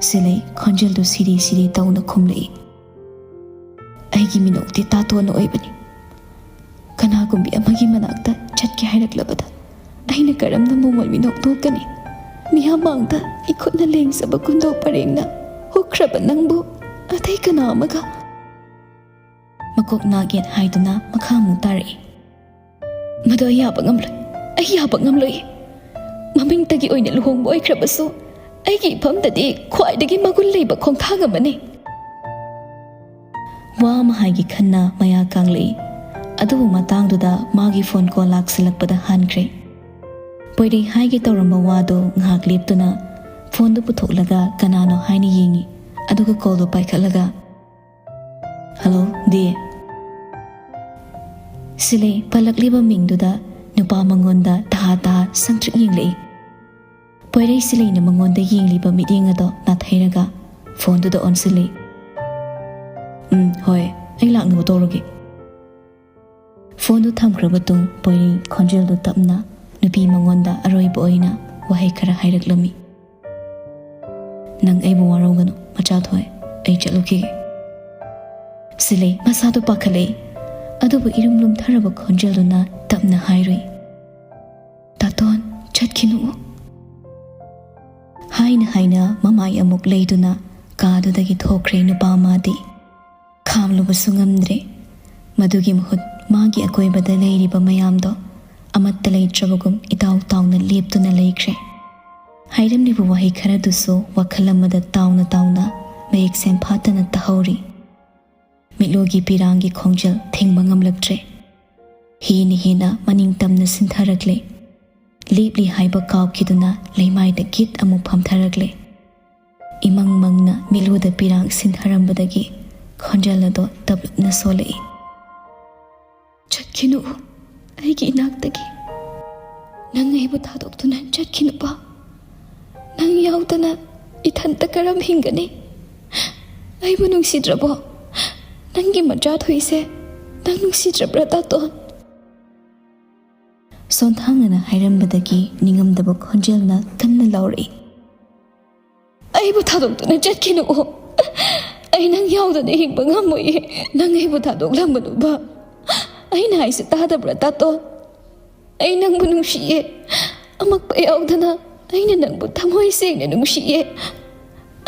ꯁꯤꯂꯩ ꯈꯣꯟꯖꯦꯜꯗꯨ ꯁꯤꯔꯤ ꯁꯤꯔꯤ ꯇꯧꯅ ꯈꯨꯝꯂꯛꯏ꯫ "ꯑꯩꯒꯤ ꯃꯤꯅꯣꯛꯇꯤ ꯇꯥꯇꯣꯟꯅ ꯑꯣꯏꯕꯅꯤ꯫ ꯀꯅꯥꯒꯨꯝꯕꯤ ꯑꯃꯒꯤ ꯃꯅꯥꯛꯇ ꯆꯠꯀꯦ ꯍꯥꯏꯔꯛꯂꯕꯗ ꯑꯩꯅ ꯀꯔꯝꯅ ꯃꯣꯃꯣꯟ ꯃꯤꯅꯣꯛ ꯅꯣꯛꯀꯅꯤ? ꯃꯤꯌꯥꯝ ꯃꯥꯡꯗ ꯏꯈꯨꯠꯅ ꯂꯦꯡꯖꯕ ꯀꯨꯟꯗꯣ ꯄꯔꯦꯡꯅ ꯍꯨꯛꯈ꯭ꯔꯕ ꯅꯪꯕꯨ ꯑꯇꯩ ꯀꯅꯥ ꯑꯃꯒ?" ꯃꯀꯣꯛ ꯅꯥꯛ ꯌꯦꯠ ꯍꯥꯏꯗꯨꯅ ꯃꯈꯥ ꯑꯃꯨꯛ ꯇꯥꯔꯛꯏ꯫ "ꯃꯗꯨ ꯑꯩ ꯌꯥꯕ ꯉꯝꯂꯣꯏ, ꯑꯩ ꯌꯥꯕ ꯉꯝꯂꯣꯏ꯫ ꯃꯃꯤꯡꯇꯒꯤ ꯑꯣꯏꯅ ꯂꯨꯍꯣꯡꯕ ꯑꯣꯏꯈ꯭ꯔꯕꯁꯨ ꯑꯩꯒꯤ ꯏꯐꯝꯗꯗꯤ ꯈ꯭ꯋꯥꯏꯗꯒꯤ ꯃꯒꯨꯟ ꯂꯩꯕ ꯈꯣꯡꯊꯥꯡ ꯑꯃꯅꯤ꯫" ꯋꯥ ꯑꯃ ꯍꯥꯏꯒꯦ ꯈꯟꯅ ꯃꯌꯥ ꯀꯥꯡꯂꯛꯏ꯫ ꯑꯗꯨꯕꯨ ꯃꯇꯥꯡꯗꯨꯗ ꯃꯥꯒꯤ ꯐꯣꯟ ꯀꯣꯜ ꯂꯥꯛꯁꯤꯜꯂꯛꯄꯗ ꯍꯥꯟꯈ꯭ꯔꯦ꯫ ꯄꯣꯏꯔꯩ ꯍꯥꯏꯒꯦ ꯇꯧꯔꯝꯕ ꯋꯥꯗꯨ ꯉꯥꯏꯍꯥꯛ ꯂꯦꯞꯇꯨꯅ ꯐꯣꯟꯗꯨ ꯄꯨꯊꯣꯛꯂꯒ ꯀꯅꯥꯅꯣ ꯍꯥꯏꯅ ꯌꯦꯡꯉꯤ꯫ ꯑꯗꯨꯒ ꯀꯣꯜꯗꯨ ꯄꯥꯏꯈꯠꯂꯒ, "ꯍꯜꯂꯣ, ꯗꯤ?" ꯁꯤꯂꯩ ꯄꯜꯂꯛꯂꯤꯕ ꯃꯤꯡꯗꯨꯗ ꯅꯨꯄꯥ ꯃꯉꯣꯟꯗ ꯇꯍꯥ ꯇꯍꯥ ꯁꯪꯇ꯭ꯔꯤꯛ ꯌꯦꯡꯂꯛꯏ꯫ ꯄꯣꯏꯔꯩ ꯁꯤꯂꯩꯅ ꯃꯉꯣꯟꯗ ꯌꯦꯡꯂꯤꯕ ꯃꯤꯠꯌꯦꯡ ꯑꯗꯣ ꯅꯥꯊꯩꯔꯒ ꯐꯣꯟꯗꯨꯗ ꯑꯣꯟꯁꯤꯜꯂꯤ꯫ "ꯎꯝ, ꯍꯣꯏ, ꯑꯩ ꯂꯥꯛꯅꯕ ꯇꯧꯔꯒꯦ꯫ ꯐꯣꯟꯗꯨ ꯊꯝꯈ꯭ꯔꯕ ꯇꯨꯡ ꯄꯣꯏꯔꯤ ꯈꯣꯟꯖꯦꯜꯗꯨ ꯇꯞꯅ ꯅꯨꯄꯤ ꯃꯉꯣꯟꯗ ꯑꯔꯣꯏꯕ ꯑꯣꯏꯅ ꯋꯥꯍꯩ ꯈꯔ ꯍꯥꯏꯔꯛꯂꯝꯃꯤ꯫ "ꯅꯪ ꯑꯩꯕꯨ ꯋꯥꯔꯧꯒꯅꯨ, ꯃꯆꯥ ꯊꯣꯏ, ꯑꯩ ꯆꯠꯂꯨꯈꯤꯒꯦ"꯫ ꯁꯤꯂꯩ ꯃꯁꯥꯗꯨ ꯄꯥꯈꯠꯂꯛꯏ, ꯑꯗꯨꯕꯨ ꯏꯔꯨꯝ ꯂꯨꯝꯊꯔꯕ ꯈꯣꯟꯖꯦꯜꯗꯨꯅ ꯇꯞꯅ ꯍꯥꯏꯔꯨꯏ, "ꯇꯥꯇꯣꯟ, ꯆꯠꯈꯤꯅꯨ"꯫ ꯍꯥꯏꯅ ꯍꯥꯏꯅ ꯃꯃꯥꯏ ꯑꯃꯨꯛ ꯂꯩꯗꯨꯅ ꯀꯥꯗꯨꯗꯒꯤ ꯊꯣꯛꯈ꯭ꯔꯦ ꯅꯨꯄꯥ ꯑꯃꯗꯤ꯫ ꯈꯥꯝꯂꯨꯕꯁꯨ ꯉꯝꯗ꯭ꯔꯦ꯫ ꯃꯗꯨꯒꯤ ꯃꯍꯨꯠ ꯃꯥꯒꯤ ꯑꯀꯣꯏꯕꯗ ꯂꯩꯔꯤꯕ ꯃꯌꯥꯝꯗꯣ ꯑꯃꯠꯇ ꯂꯩꯇ꯭ꯔꯕꯒꯨꯝ ꯏꯇꯥꯎ ꯇꯥꯎꯅ ꯂꯦꯞꯇꯨꯅ ꯂꯩꯈ꯭ꯔꯦ꯫ ꯍꯥꯏꯔꯝꯂꯤꯕ ꯋꯥꯍꯩ ꯈꯔꯗꯨꯁꯨ ꯋꯥꯈꯜ ꯑꯃꯗ ꯇꯥꯎꯅ ꯇꯥꯎꯅ ꯃꯌꯦꯛ ꯁꯦꯡꯐꯥꯠꯇꯅ ꯇꯥꯍꯧꯔꯤ꯫ ꯃꯤꯠꯂꯨꯒꯤ ꯄꯤꯔꯥꯡꯒꯤ ꯈꯣꯡꯖꯦꯜ ꯊꯤꯡꯕ ꯉꯝꯂꯛꯇ꯭ꯔꯦ꯫ ꯍꯦꯟꯅ ꯍꯦꯟꯅ ꯃꯅꯤꯡ ꯇꯝꯅ ꯁꯤꯟꯊꯔꯛꯂꯦ꯫ ꯂꯦꯞꯂꯤ ꯍꯥꯏꯕ ꯀꯥꯎꯈꯤꯗꯨꯅ ꯂꯩꯃꯥꯏꯗ ꯒꯤꯠ ꯑꯃꯨꯛ ꯐꯝꯊꯔꯛꯂꯦ꯫ ꯏꯃꯪ ꯃꯪꯅ ꯃꯤꯠꯂꯨꯗ ꯄꯤꯔꯥꯡ ꯁꯤꯟꯊꯔꯝꯕꯗꯒꯤ ꯈꯣꯟꯖꯦꯜ ꯑꯗꯣ ꯇꯞꯂꯞꯅ ꯁꯣꯜꯂꯛꯏ꯫ "ꯆꯠꯈꯤꯅꯨ ꯑꯩꯒꯤ ꯏꯅꯥꯛꯇꯒꯤ꯫ ꯅꯪ ꯑꯩꯕꯨ ꯊꯥꯗꯣꯛꯇꯨꯅ ꯆꯠꯈꯤꯅꯨꯕ꯫ ꯅꯪ ꯌꯥꯎꯗꯅ ꯏꯊꯟꯇ ꯀꯔꯝ ꯍꯤꯡꯒꯅꯤ? ꯑꯩꯕꯨ ꯅꯨꯡꯁꯤꯗ꯭ꯔꯕꯣ? ꯅꯪꯒꯤ ꯃꯆꯥ ꯊꯣꯏꯁꯦ ꯅꯪ ꯅꯨꯡꯁꯤꯗ꯭ꯔꯕ꯭ꯔꯥ, ꯇꯥꯇꯣꯟ?" ꯁꯣꯟꯊꯥꯡꯅꯅ ꯍꯥꯏꯔꯝꯕꯗꯒꯤ ꯅꯤꯡꯉꯝꯗꯕ ꯈꯣꯟꯖꯦꯜꯅ ꯀꯟꯅ ꯂꯥꯎꯔꯛꯏ꯫ "ꯑꯩꯕꯨ ꯊꯥꯗꯣꯛꯇꯨꯅ ꯆꯠꯈꯤꯅꯨ꯫ ꯑꯩ ꯅꯪ ꯌꯥꯎꯗꯅ ꯍꯤꯡꯕ ꯉꯝꯃꯣꯏꯌꯦ꯫ ꯅꯪ ꯑꯩꯕꯨ ꯊꯥꯗꯣꯛꯂꯝꯒꯅꯨꯕ꯫ ꯑꯩꯅ ꯍꯥꯏꯁꯦ ꯇꯥꯗꯕ꯭ꯔꯥ, ꯇꯥꯇꯣꯟ? ꯑꯩ ꯅꯪꯕꯨ ꯅꯨꯡꯁꯤꯌꯦ꯫ ꯑꯃꯛꯄ ꯌꯥꯎꯗꯅ ꯑꯩꯅ ꯅꯪꯕꯨ ꯊꯃꯣꯏ ꯁꯦꯡꯅ ꯅꯨꯡꯁꯤꯌꯦ꯫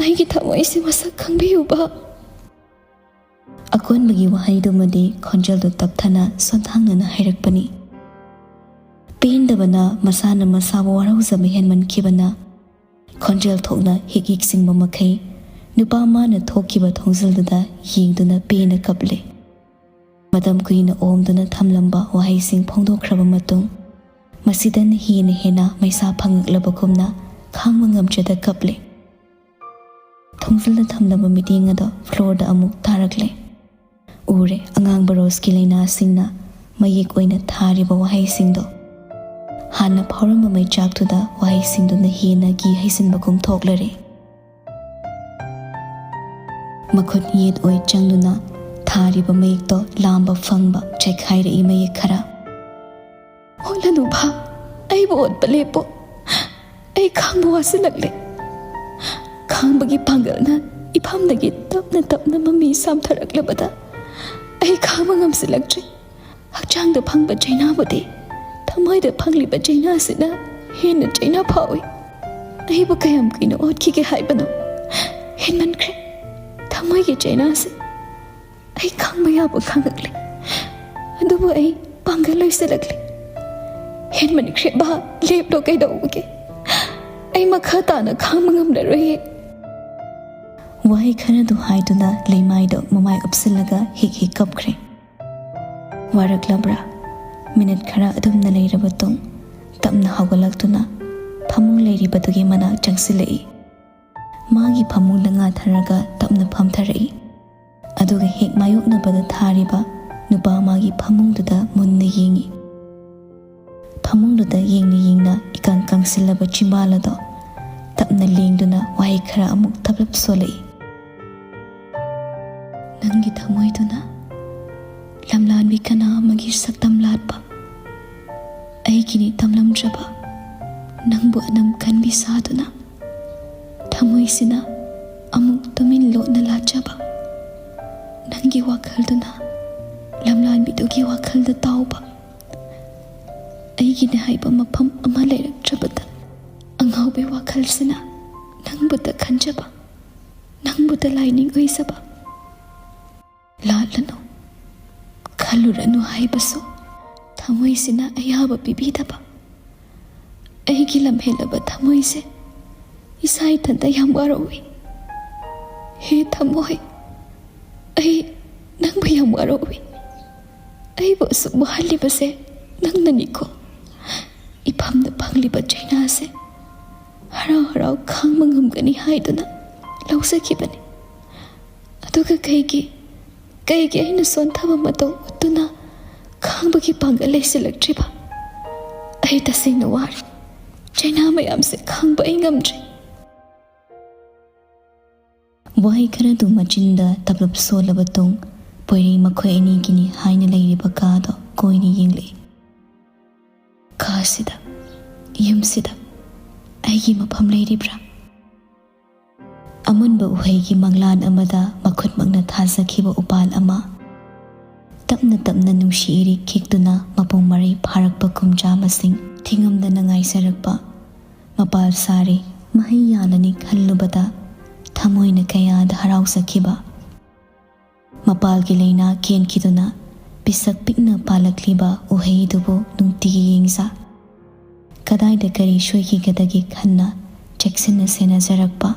ꯑꯩꯒꯤ ꯊꯃꯣꯏꯁꯦ ꯃꯁꯛ ꯈꯪꯕꯤꯌꯨꯕ"꯫ ꯑꯀꯣꯟꯕꯒꯤ ꯋꯥꯍꯩꯗꯨꯃꯗꯤ ꯈꯣꯟꯖꯦꯜꯗꯨ ꯇꯞꯊꯅ ꯁꯣꯟꯊꯥꯡꯅꯅ ꯍꯥꯏꯔꯛꯄꯅꯤ꯫ ꯄꯦꯟꯗꯕꯅ ꯃꯁꯥꯅ ꯃꯁꯥꯕꯨ ꯋꯥꯔꯧꯖꯕ ꯍꯦꯟꯃꯟꯈꯤꯕꯅ ꯈꯣꯟꯖꯦꯜ ꯊꯣꯛꯅ ꯍꯤꯛ ꯍꯤꯛ ꯆꯤꯡꯕ ꯃꯈꯩ ꯅꯨꯄꯥ ꯃꯥꯅ ꯊꯣꯛꯈꯤꯕ ꯊꯣꯡꯖꯤꯜꯗꯨꯗ ꯌꯦꯡꯗꯨꯅ ꯄꯦꯟꯅ ꯀꯞꯂꯦ꯫ ꯃꯇꯝ ꯀꯨꯏꯅ ꯑꯣꯝꯗꯨꯅ ꯊꯝꯂꯝꯕ ꯋꯥꯍꯩꯁꯤꯡ ꯐꯣꯡꯗꯣꯛꯈ꯭ꯔꯕ ꯃꯇꯨꯡ, ꯃꯁꯤꯗꯅ ꯍꯦꯟꯅ ꯍꯦꯟꯅ ꯃꯩꯁꯥ ꯐꯪꯉꯛꯂꯕꯒꯨꯝꯅ ꯈꯥꯡꯕ ꯉꯝꯖꯗ ꯀꯞꯂꯦ꯫ ꯊꯣꯡꯖꯤꯜꯗ ꯊꯝꯂꯕ ꯃꯤꯠꯌꯦꯡ ꯑꯗꯣ ꯐ꯭ꯂꯣꯔꯗ ꯑꯃꯨꯛ ꯇꯥꯔꯛꯂꯦ꯫ ꯎꯔꯦ, ꯑꯉꯥꯡꯕ ꯔꯣꯁꯀꯤ ꯂꯩꯅꯥꯁꯤꯡꯅ ꯃꯌꯦꯛ ꯑꯣꯏꯅ ꯊꯥꯔꯤꯕ ꯋꯥꯍꯩꯁꯤꯡꯗꯣ꯫ ꯍꯥꯟꯅ ꯐꯥꯎꯔꯝꯕ ꯃꯩꯆꯥꯛꯇꯨꯗ ꯋꯥꯍꯩꯁꯤꯡꯗꯨꯅ ꯍꯦꯟꯅ ꯘꯤ ꯍꯩꯖꯤꯟꯕꯒꯨꯝ ꯊꯣꯛꯂꯔꯦ꯫ ꯃꯈꯨꯠ ꯌꯦꯠ ꯑꯣꯏ ꯆꯪꯗꯨꯅ ꯊꯥꯔꯤꯕ ꯃꯌꯦꯛꯇꯣ ꯂꯥꯝꯕ ꯐꯪꯕ ꯆꯦꯛꯈꯥꯏꯔꯛꯏ ꯃꯌꯦꯛ ꯈꯔ꯫ "ꯑꯣꯠꯂꯅꯨ ꯚꯥ, ꯑꯩꯕꯨ ꯑꯣꯠꯄ ꯂꯦꯞꯄꯣ꯫ ꯑꯩ ꯈꯥꯡꯕ ꯋꯥꯁꯤꯜꯂꯛꯂꯦ꯫" ꯈꯥꯡꯕꯒꯤ ꯄꯥꯡꯒꯜꯅ ꯏꯐꯝꯗꯒꯤ ꯇꯞꯅ ꯇꯞꯅ ꯃꯃꯤ ꯁꯥꯝꯊꯔꯛꯂꯕꯗ ꯑꯩ ꯈꯥꯡꯕ ꯉꯝꯁꯤꯜꯂꯛꯇ꯭ꯔꯦ꯫ ꯍꯛꯆꯥꯡꯗ ꯐꯪꯕ ꯆꯩꯅꯥꯕꯨꯗꯤ ꯊꯃꯣꯏꯗ ꯐꯪꯂꯤꯕ ꯆꯩꯅꯥꯁꯤꯅ ꯍꯦꯟꯅ ꯆꯩꯅꯥ ꯐꯥꯎꯏ꯫ ꯑꯩꯕꯨ ꯀꯌꯥꯝ ꯀꯨꯏꯅ ꯑꯣꯠꯈꯤꯒꯦ ꯍꯥꯏꯕꯅꯣ? ꯍꯦꯟꯃꯟꯈ꯭ꯔꯦ꯫ ꯊꯃꯣꯏꯒꯤ ꯆꯩꯅꯥꯁꯦ ꯑꯩ ꯈꯥꯡꯕ ꯌꯥꯕ ꯈꯥꯡꯉꯛꯂꯦ, ꯑꯗꯨꯕꯨ ꯑꯩ ꯄꯥꯡꯒꯜ ꯂꯣꯏꯁꯤꯜꯂꯛꯂꯦ꯫ "ꯍꯦꯟꯃꯟꯈ꯭ꯔꯦ ꯚꯥ, ꯂꯦꯞꯂꯣ, ꯀꯩꯗꯧꯕꯒꯦ? ꯑꯩ ꯃꯈꯥ ꯇꯥꯅ ꯈꯥꯡꯕ ꯉꯝꯂꯔꯣꯏꯌꯦ꯫" ꯋꯥꯍꯩ ꯈꯔꯗꯨ ꯍꯥꯏꯗꯨꯅ ꯂꯩꯃꯥꯏꯗ ꯃꯃꯥꯏ ꯎꯞꯁꯤꯜꯂꯒ ꯍꯤꯛ ꯍꯤꯛ ꯀꯞꯈ꯭ꯔꯦ꯫ ꯋꯥꯔꯛꯂꯕ꯭ꯔꯥ? ꯃꯤꯅꯤꯠ ꯈꯔ ꯑꯗꯨꯝꯅ ꯂꯩꯔꯕ ꯇꯨꯡ, ꯇꯞꯅ ꯍꯧꯒꯠꯂꯛꯇꯨꯅ ꯐꯃꯨꯡ ꯂꯩꯔꯤꯕꯗꯨꯒꯤ ꯃꯅꯥꯛ ꯆꯪꯁꯤꯜꯂꯛꯏ꯫ ꯃꯥꯒꯤ ꯐꯃꯨꯡꯗ ꯉꯥꯊꯔꯒ ꯇꯞꯅ ꯐꯝꯊꯔꯛꯏ꯫ ꯑꯗꯨꯒ ꯍꯦꯛ ꯃꯥꯌꯣꯛꯅꯕꯗ ꯊꯥꯔꯤꯕ ꯅꯨꯄꯥ ꯃꯥꯒꯤ ꯐꯃꯨꯡꯗꯨꯗ ꯃꯨꯟꯅ ꯌꯦꯡꯏ꯫ ꯐꯃꯨꯡꯗꯨꯗ ꯌꯦꯡꯅ ꯌꯦꯡꯅ ꯏꯀꯪ ꯀꯪꯁꯤꯜꯂꯕ ꯆꯤꯝꯕꯥꯜ ꯑꯗꯣ ꯇꯞꯅ ꯂꯦꯡꯗꯨꯅ ꯋꯥꯍꯩ ꯈꯔ ꯑꯃꯨꯛ ꯊꯕꯂꯞ ꯁꯣꯜꯂꯛꯏ꯫ "ꯅꯪꯒꯤ ꯊꯃꯣꯏꯗꯨꯅ ꯂꯝꯂꯥꯟꯕꯤ ꯀꯅꯥ ꯑꯃꯒꯤ ꯁꯛꯇꯝ ꯂꯥꯠꯄ, ꯑꯩꯒꯤꯅꯤ ꯇꯝꯂꯝꯗ꯭ꯔꯕ ꯅꯪꯕꯨ ꯑꯅꯝ ꯀꯟꯕꯤ ꯁꯥꯗꯨꯅ, ꯊꯃꯣꯏꯁꯤꯅ ꯑꯃꯨꯛ ꯇꯨꯃꯤꯟ ꯂꯣꯠꯅ ꯂꯥꯠꯆꯕ, ꯅꯪꯒꯤ ꯋꯥꯈꯜꯗꯨꯅ ꯂꯝꯂꯥꯟꯕꯤꯗꯨꯒꯤ ꯋꯥꯈꯜꯗ ꯇꯥꯎꯕ, ꯑꯩꯒꯤꯅꯤ ꯍꯥꯏꯕ ꯃꯐꯝ ꯑꯃ ꯂꯩꯔꯛꯇ꯭ꯔꯕꯗ ꯑꯉꯥꯎꯕꯤ ꯋꯥꯈꯜꯁꯤꯅ ꯅꯪꯕꯨꯇ ꯈꯟꯖꯕ, ꯅꯪꯕꯨꯇ ꯂꯥꯏꯅꯤꯡ ꯑꯣꯏꯖꯕ꯫ ꯂꯥꯠꯂꯅꯨ, ꯈꯜꯂꯨꯔꯅꯨ ꯍꯥꯏꯕꯁꯨ ꯊꯃꯣꯏꯁꯤꯅ ꯑꯌꯥꯕ ꯄꯤꯕꯤꯗꯕ꯫ ꯑꯩꯒꯤ ꯂꯝꯍꯦꯜꯂꯕ ꯊꯃꯣꯏꯁꯦ ꯏꯁꯥ ꯏꯊꯟꯇ ꯌꯥꯝ ꯋꯥꯔꯧꯏ꯫ ꯍꯦ ꯊꯃꯣꯏ, ꯑꯩ ꯅꯪꯕꯨ ꯌꯥꯝ ꯋꯥꯔꯧꯏ꯫ ꯑꯩꯕꯨ ꯑꯁꯨꯛ ꯋꯥꯍꯜꯂꯤꯕꯁꯦ ꯅꯪꯅꯅꯤꯀꯣ꯫" ꯏꯐꯝꯗ ꯐꯪꯂꯤꯕ ꯆꯩꯅꯥꯁꯦ ꯍꯔꯥꯎ ꯍꯔꯥꯎ ꯈꯥꯡꯕ ꯉꯝꯒꯅꯤ ꯍꯥꯏꯗꯨꯅ ꯂꯧꯖꯈꯤꯕꯅꯤ꯫ ꯑꯗꯨꯒ ꯀꯩꯒꯤ, ꯀꯩꯒꯤ ꯑꯩꯅ ꯁꯣꯟꯊꯕ ꯃꯇꯧ ꯎꯠꯇꯨꯅ ꯈꯥꯡꯕꯒꯤ ꯄꯥꯡꯒꯜ ꯂꯩꯁꯤꯜꯂꯛꯇ꯭ꯔꯤꯕ? ꯑꯩ ꯇꯁꯦꯡꯅ ꯋꯥꯔꯦ꯫ ꯆꯩꯅꯥ ꯃꯌꯥꯝꯁꯦ ꯈꯥꯡꯕ ꯑꯩ ꯉꯝꯗ꯭ꯔꯦ꯫ ꯋꯥꯍꯩ ꯈꯔꯗꯨ ꯃꯆꯤꯟꯗ ꯇꯞꯂꯞ ꯁꯣꯜꯂꯕ ꯇꯨꯡ, ꯄꯣꯏꯔꯩ ꯃꯈꯣꯏ ꯑꯅꯤꯒꯤꯅꯤ ꯍꯥꯏꯅ ꯂꯩꯔꯤꯕ ꯀꯥꯗꯣ ꯀꯣꯏꯅ ꯌꯦꯡꯂꯛꯏ꯫ "ꯀꯥꯁꯤꯗ, ꯌꯨꯝꯁꯤꯗ ꯑꯩꯒꯤ ꯃꯐꯝ ꯂꯩꯔꯤꯕ꯭ꯔꯥ?" ꯑꯃꯨꯟꯕ ꯎꯍꯩꯒꯤ ꯃꯪꯂꯥꯟ ꯑꯃꯗ ꯃꯈꯨꯠꯃꯛꯅ ꯊꯥꯖꯈꯤꯕ ꯎꯄꯥꯜ ꯑꯃ꯫ ꯇꯞꯅ ꯇꯞꯅ ꯅꯨꯡꯁꯤ ꯏꯔꯤꯛ ꯈꯤꯛꯇꯨꯅ ꯃꯄꯨꯡ ꯃꯔꯩ ꯐꯥꯔꯛꯄ ꯀꯨꯝꯖꯥ ꯃꯁꯤꯡ ꯊꯤꯉꯝꯗꯅ ꯉꯥꯏꯖꯔꯛꯄ꯫ ꯃꯄꯥꯜ ꯁꯥꯔꯦ, ꯃꯍꯩ ꯌꯥꯜꯂꯅꯤ ꯈꯜꯂꯨꯕꯗ ꯊꯃꯣꯏꯅ ꯀꯌꯥꯗ ꯍꯔꯥꯎꯖꯈꯤꯕ꯫ ꯃꯄꯥꯜꯒꯤ ꯂꯩꯅꯥ ꯀꯦꯟꯈꯤꯗꯨꯅ ꯄꯤꯁꯛ ꯄꯤꯛꯅ ꯄꯥꯜꯂꯛꯂꯤꯕ ꯎꯍꯩꯗꯨꯕꯨ ꯅꯨꯡꯇꯤꯒꯤ ꯌꯦꯡꯖ꯫ ꯀꯗꯥꯏꯗ ꯀꯔꯤ ꯁꯣꯏꯈꯤꯒꯗꯒꯦ ꯈꯟꯅ ꯆꯦꯛꯁꯤꯟꯅ ꯁꯦꯟꯅꯖꯔꯛꯄ꯫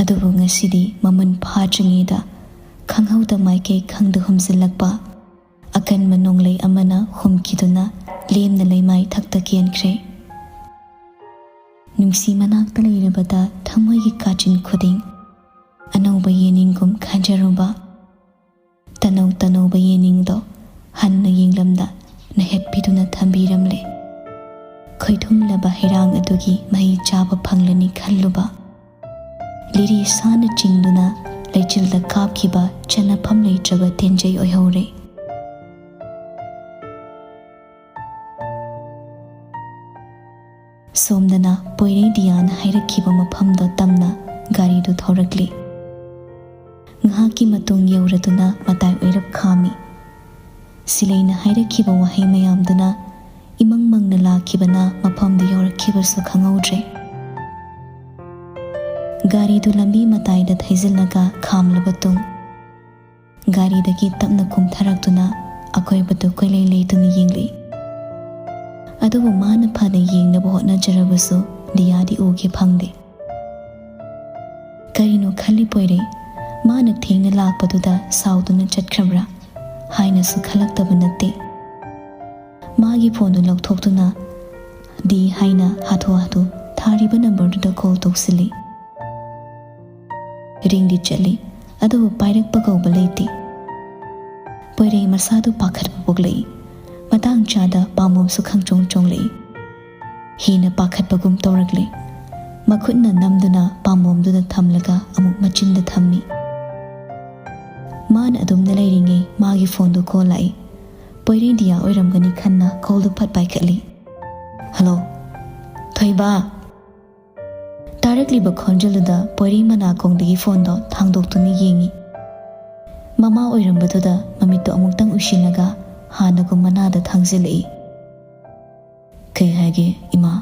ꯑꯗꯨꯕꯨ ꯉꯁꯤꯗꯤ ꯃꯃꯨꯟ ꯐꯥꯗ꯭ꯔꯤꯉꯩꯗ ꯈꯪꯍꯧꯗ ꯃꯥꯏꯀꯩ ꯈꯪꯗ ꯍꯨꯝꯖꯤꯜꯂꯛꯄ꯫ ꯑꯀꯟꯕ ꯅꯣꯡꯂꯩ ꯑꯃꯅ ꯍꯨꯝꯈꯤꯗꯨꯅ ꯂꯦꯝꯅ ꯂꯩꯃꯥꯏ ꯊꯛꯇ ꯀꯦꯟꯈ꯭ꯔꯦ꯫ ꯅꯨꯡꯁꯤ ꯃꯅꯥꯛꯇ ꯂꯩꯔꯕꯗ ꯊꯃꯣꯏꯒꯤ ꯀꯥꯆꯤꯟ ꯈꯨꯗꯤꯡ ꯑꯅꯧꯕ ꯌꯦꯅꯤꯡꯒꯨꯝ ꯈꯟꯖꯔꯨꯕ꯫ ꯇꯅꯧ ꯇꯅꯧꯕ ꯌꯦꯅꯤꯡꯗꯣ ꯍꯟꯅ ꯌꯦꯡꯂꯝꯗ ꯅꯍꯦꯠꯄꯤꯗꯨꯅ ꯊꯝꯕꯤꯔꯝꯂꯦ꯫ ꯈꯣꯏꯊꯨꯝꯂꯕ ꯍꯩꯔꯥꯡ ꯑꯗꯨꯒꯤ ꯃꯍꯩ ꯆꯥꯕ ꯐꯪꯂꯅꯤ ꯈꯜꯂꯨꯕ꯫ ꯂꯤꯔꯤ ꯁꯥꯅ ꯆꯤꯡꯗꯨꯅ ꯂꯩꯆꯤꯜꯗ ꯀꯥꯞꯈꯤꯕ ꯆꯟꯅꯐꯝ ꯂꯩꯇ꯭ꯔꯕ ꯇꯦꯟꯖꯩ ꯑꯣꯏꯍꯧꯔꯦ꯫ ꯁꯣꯝꯗꯅ ꯄꯣꯏꯔꯩ ꯗꯤꯌꯥꯅ ꯍꯥꯏꯔꯛꯈꯤꯕ ꯃꯐꯝꯗꯣ ꯇꯝꯅ ꯒꯥꯔꯤꯗꯨ ꯊꯧꯔꯛꯂꯤ꯫ ꯉꯥꯏꯍꯥꯛꯀꯤ ꯃꯇꯨꯡ ꯌꯧꯔꯗꯨꯅ ꯃꯇꯥꯏ ꯑꯣꯏꯔꯞ ꯈꯥꯝꯃꯤ꯫ ꯁꯤꯂꯩꯅ ꯍꯥꯏꯔꯛꯈꯤꯕ ꯋꯥꯍꯩ ꯃꯌꯥꯝꯗꯨꯅ ꯏꯃꯪ ꯃꯪꯅ ꯂꯥꯛꯈꯤꯕꯅ ꯃꯐꯝꯗꯨ ꯌꯧꯔꯛꯈꯤꯕꯁꯨ ꯈꯪꯍꯧꯗ꯭ꯔꯦ꯫ ꯒꯥꯔꯤꯗꯨ ꯂꯝꯕꯤ ꯃꯇꯥꯏꯗ ꯊꯩꯖꯤꯜꯂꯒ ꯈꯥꯝꯂꯕ ꯇꯨꯡ, ꯒꯥꯔꯤꯗꯒꯤ ꯇꯞꯅ ꯀꯨꯝꯊꯔꯛꯇꯨꯅ ꯑꯀꯣꯏꯕꯗꯨ ꯀꯣꯏꯂꯩ ꯂꯩꯗꯨꯅ ꯌꯦꯡꯂꯛꯏ꯫ ꯑꯗꯨꯕꯨ ꯃꯥꯅ ꯐꯅ ꯌꯦꯡꯅꯕ ꯍꯣꯠꯅꯖꯔꯕꯁꯨ ꯗꯤꯌꯥꯗꯤ ꯎꯒꯦ ꯐꯪꯗꯦ꯫ "ꯀꯔꯤꯅꯣ ꯈꯜꯂꯤ ꯄꯣꯏꯔꯩ? ꯃꯥꯅ ꯊꯦꯡꯅ ꯂꯥꯛꯄꯗꯨꯗ ꯁꯥꯎꯗꯨꯅ ꯆꯠꯈ꯭ꯔꯕ꯭ꯔꯥ?" ꯍꯥꯏꯅꯁꯨ ꯈꯜꯂꯛꯇꯕ ꯅꯠꯇꯦ꯫ ꯃꯥꯒꯤ ꯐꯣꯟꯗꯨ ꯂꯧꯊꯣꯛꯇꯨꯅ "ꯗꯤ" ꯍꯥꯏꯅ ꯍꯥꯊꯨ ꯍꯥꯊꯨ ꯊꯥꯔꯤꯕ ꯅꯝꯕꯔꯗꯨꯗ ꯀꯣꯜ ꯇꯧꯁꯤꯜꯂꯤ꯫ ꯔꯤꯡꯗꯤ ꯆꯠꯂꯤ, ꯑꯗꯨꯕꯨ ꯄꯥꯏꯔꯛꯄ ꯀꯧꯕ ꯂꯩꯇꯦ꯫ ꯄꯣꯏꯔꯩ ꯃꯁꯥꯗꯨ ꯄꯥꯈꯠꯄ ꯄꯣꯛꯂꯛꯏ꯫ ꯃꯇꯥꯡ ꯆꯥꯗ ꯄꯥꯝꯕꯣꯝꯁꯨ ꯈꯪꯆꯣꯡ ꯆꯣꯡꯂꯛꯏ꯫ ꯍꯦꯟꯅ ꯄꯥꯈꯠꯄꯒꯨꯝ ꯇꯧꯔꯛꯂꯦ꯫ ꯃꯈꯨꯠꯅ ꯅꯝꯗꯨꯅ ꯄꯥꯝꯕꯣꯝꯗꯨꯗ ꯊꯝꯂꯒ ꯑꯃꯨꯛ ꯃꯆꯤꯟꯗ ꯊꯝꯃꯤ꯫ ꯃꯥꯅ ꯑꯗꯨꯝꯅ ꯂꯩꯔꯤꯉꯩ ꯃꯥꯒꯤ ꯐꯣꯟꯗꯨ ꯀꯣꯜ ꯂꯥꯛꯏ꯫ ꯄꯣꯏꯔꯩ ꯗꯤꯌꯥ ꯑꯣꯏꯔꯝꯒꯅꯤ ꯈꯟꯅ ꯀꯣꯜꯗꯨ ꯐꯠ ꯄꯥꯏꯈꯠꯂꯤ꯫ "ꯍꯜꯂꯣ, ꯊꯣꯏꯕ!" ꯇꯥꯔꯛꯂꯤꯕ ꯈꯣꯟꯖꯦꯜꯗꯨꯗ ꯄꯣꯏꯔꯩ ꯃꯅꯥꯀꯣꯡꯗꯒꯤ ꯐꯣꯟꯗꯣ ꯊꯥꯡꯗꯣꯛꯇꯨꯅ ꯌꯦꯡꯉꯤ꯫ ꯃꯃꯥ ꯑꯣꯏꯔꯝꯕꯗꯨꯗ ꯃꯃꯤꯠꯇꯣ ꯑꯃꯨꯛꯇꯪ ꯎꯏꯁꯤꯜꯂꯒ ꯍꯥꯟꯅꯒꯨꯝ ꯃꯅꯥꯗ ꯊꯥꯡꯖꯤꯜꯂꯛꯏ꯫ "ꯀꯩ ꯍꯥꯏꯒꯦ, ꯏꯃꯥ?"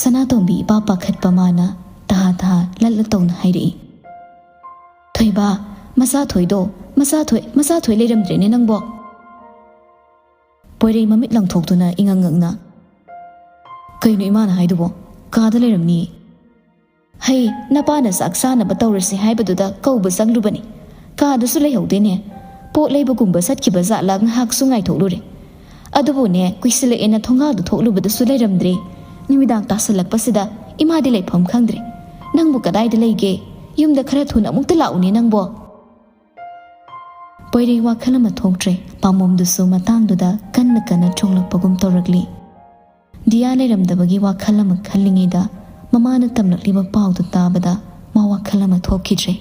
ꯁꯅꯥꯇꯣꯝꯕꯤ ꯏꯄꯥ ꯄꯥꯈꯠꯄ ꯃꯥꯅ ꯇꯍꯥ ꯇꯍꯥ ꯂꯠꯂ ꯇꯧꯅ ꯍꯥꯏꯔꯛꯏ꯫ "ꯊꯣꯏꯕ, ꯃꯆꯥ ꯊꯣꯏꯗꯣ, ꯃꯆꯥ ꯊꯣꯏ, ꯃꯆꯥ ꯊꯣꯏ ꯂꯩꯔꯝꯗ꯭ꯔꯦꯅꯦ ꯅꯪꯕꯣ!" ꯄꯣꯏꯔꯩ ꯃꯃꯤꯠ ꯂꯪꯊꯣꯛꯇꯨꯅ ꯏꯉꯛ ꯉꯛꯅ, "ꯀꯩꯅꯣ ꯏꯃꯥꯅ ꯍꯥꯏꯗꯨꯕꯣ? ꯀꯥꯗ ꯂꯩꯔꯝꯅꯤ?" "ꯍꯩ, ꯅꯄꯥꯅ ꯆꯥꯛ ꯆꯥꯅꯕ ꯇꯧꯔꯁꯦ ꯍꯥꯏꯕꯗꯨꯗ ꯀꯧꯕ ꯆꯪꯂꯨꯕꯅꯤ꯫ ꯀꯥꯗꯁꯨ ꯂꯩꯍꯧꯗꯦꯅꯦ꯫ ꯄꯣꯠ ꯂꯩꯕꯒꯨꯝꯕ ꯆꯠꯈꯤꯕ ꯖꯥꯠꯂꯥ ꯉꯥꯏꯍꯥꯛꯁꯨ ꯉꯥꯏꯊꯣꯛꯂꯨꯔꯦ꯫ ꯑꯗꯨꯕꯨꯅꯦ, ꯀꯨꯏꯁꯤꯜꯂꯛꯑꯦꯅ ꯊꯣꯡꯒꯥꯗꯨ ꯊꯣꯛꯂꯨꯕꯗꯁꯨ ꯂꯩꯔꯝꯗ꯭ꯔꯦ꯫ ꯅꯨꯃꯤꯗꯥꯡ ꯇꯥꯁꯜꯂꯛꯄꯁꯤꯗ ꯏꯃꯥꯗꯤ ꯂꯩꯐꯝ ꯈꯪꯗ꯭ꯔꯦ꯫ ꯅꯪꯕꯨ ꯀꯗꯥꯏꯗ ꯂꯩꯒꯦ? ꯌꯨꯝꯗ ꯈꯔ ꯊꯨꯅ ꯑꯃꯨꯛꯇ ꯂꯥꯛꯎꯅꯦ ꯅꯪꯕꯣ!" ꯄꯣꯏꯔꯩ ꯋꯥꯈꯜ ꯑꯃ ꯊꯣꯛꯇ꯭ꯔꯦ꯫ ꯄꯥꯝꯕꯣꯝꯗꯨꯁꯨ ꯃꯇꯥꯡꯗꯨꯗ ꯀꯟꯅ ꯀꯟꯅ ꯆꯣꯡꯂꯛꯄꯒꯨꯝ ꯇꯧꯔꯛꯂꯤ꯫ ꯗꯤꯌꯥ ꯂꯩꯔꯝꯗꯕꯒꯤ ꯋꯥꯈꯜ ꯑꯃ ꯈꯜꯂꯤꯉꯩꯗ ꯃꯃꯥꯅ ꯇꯝꯂꯛꯂꯤꯕ ꯄꯥꯎꯗꯨ ꯇꯥꯕꯗ ꯃꯥ ꯋꯥꯈꯜ ꯑꯃ ꯊꯣꯛꯈꯤꯗ꯭ꯔꯦ꯫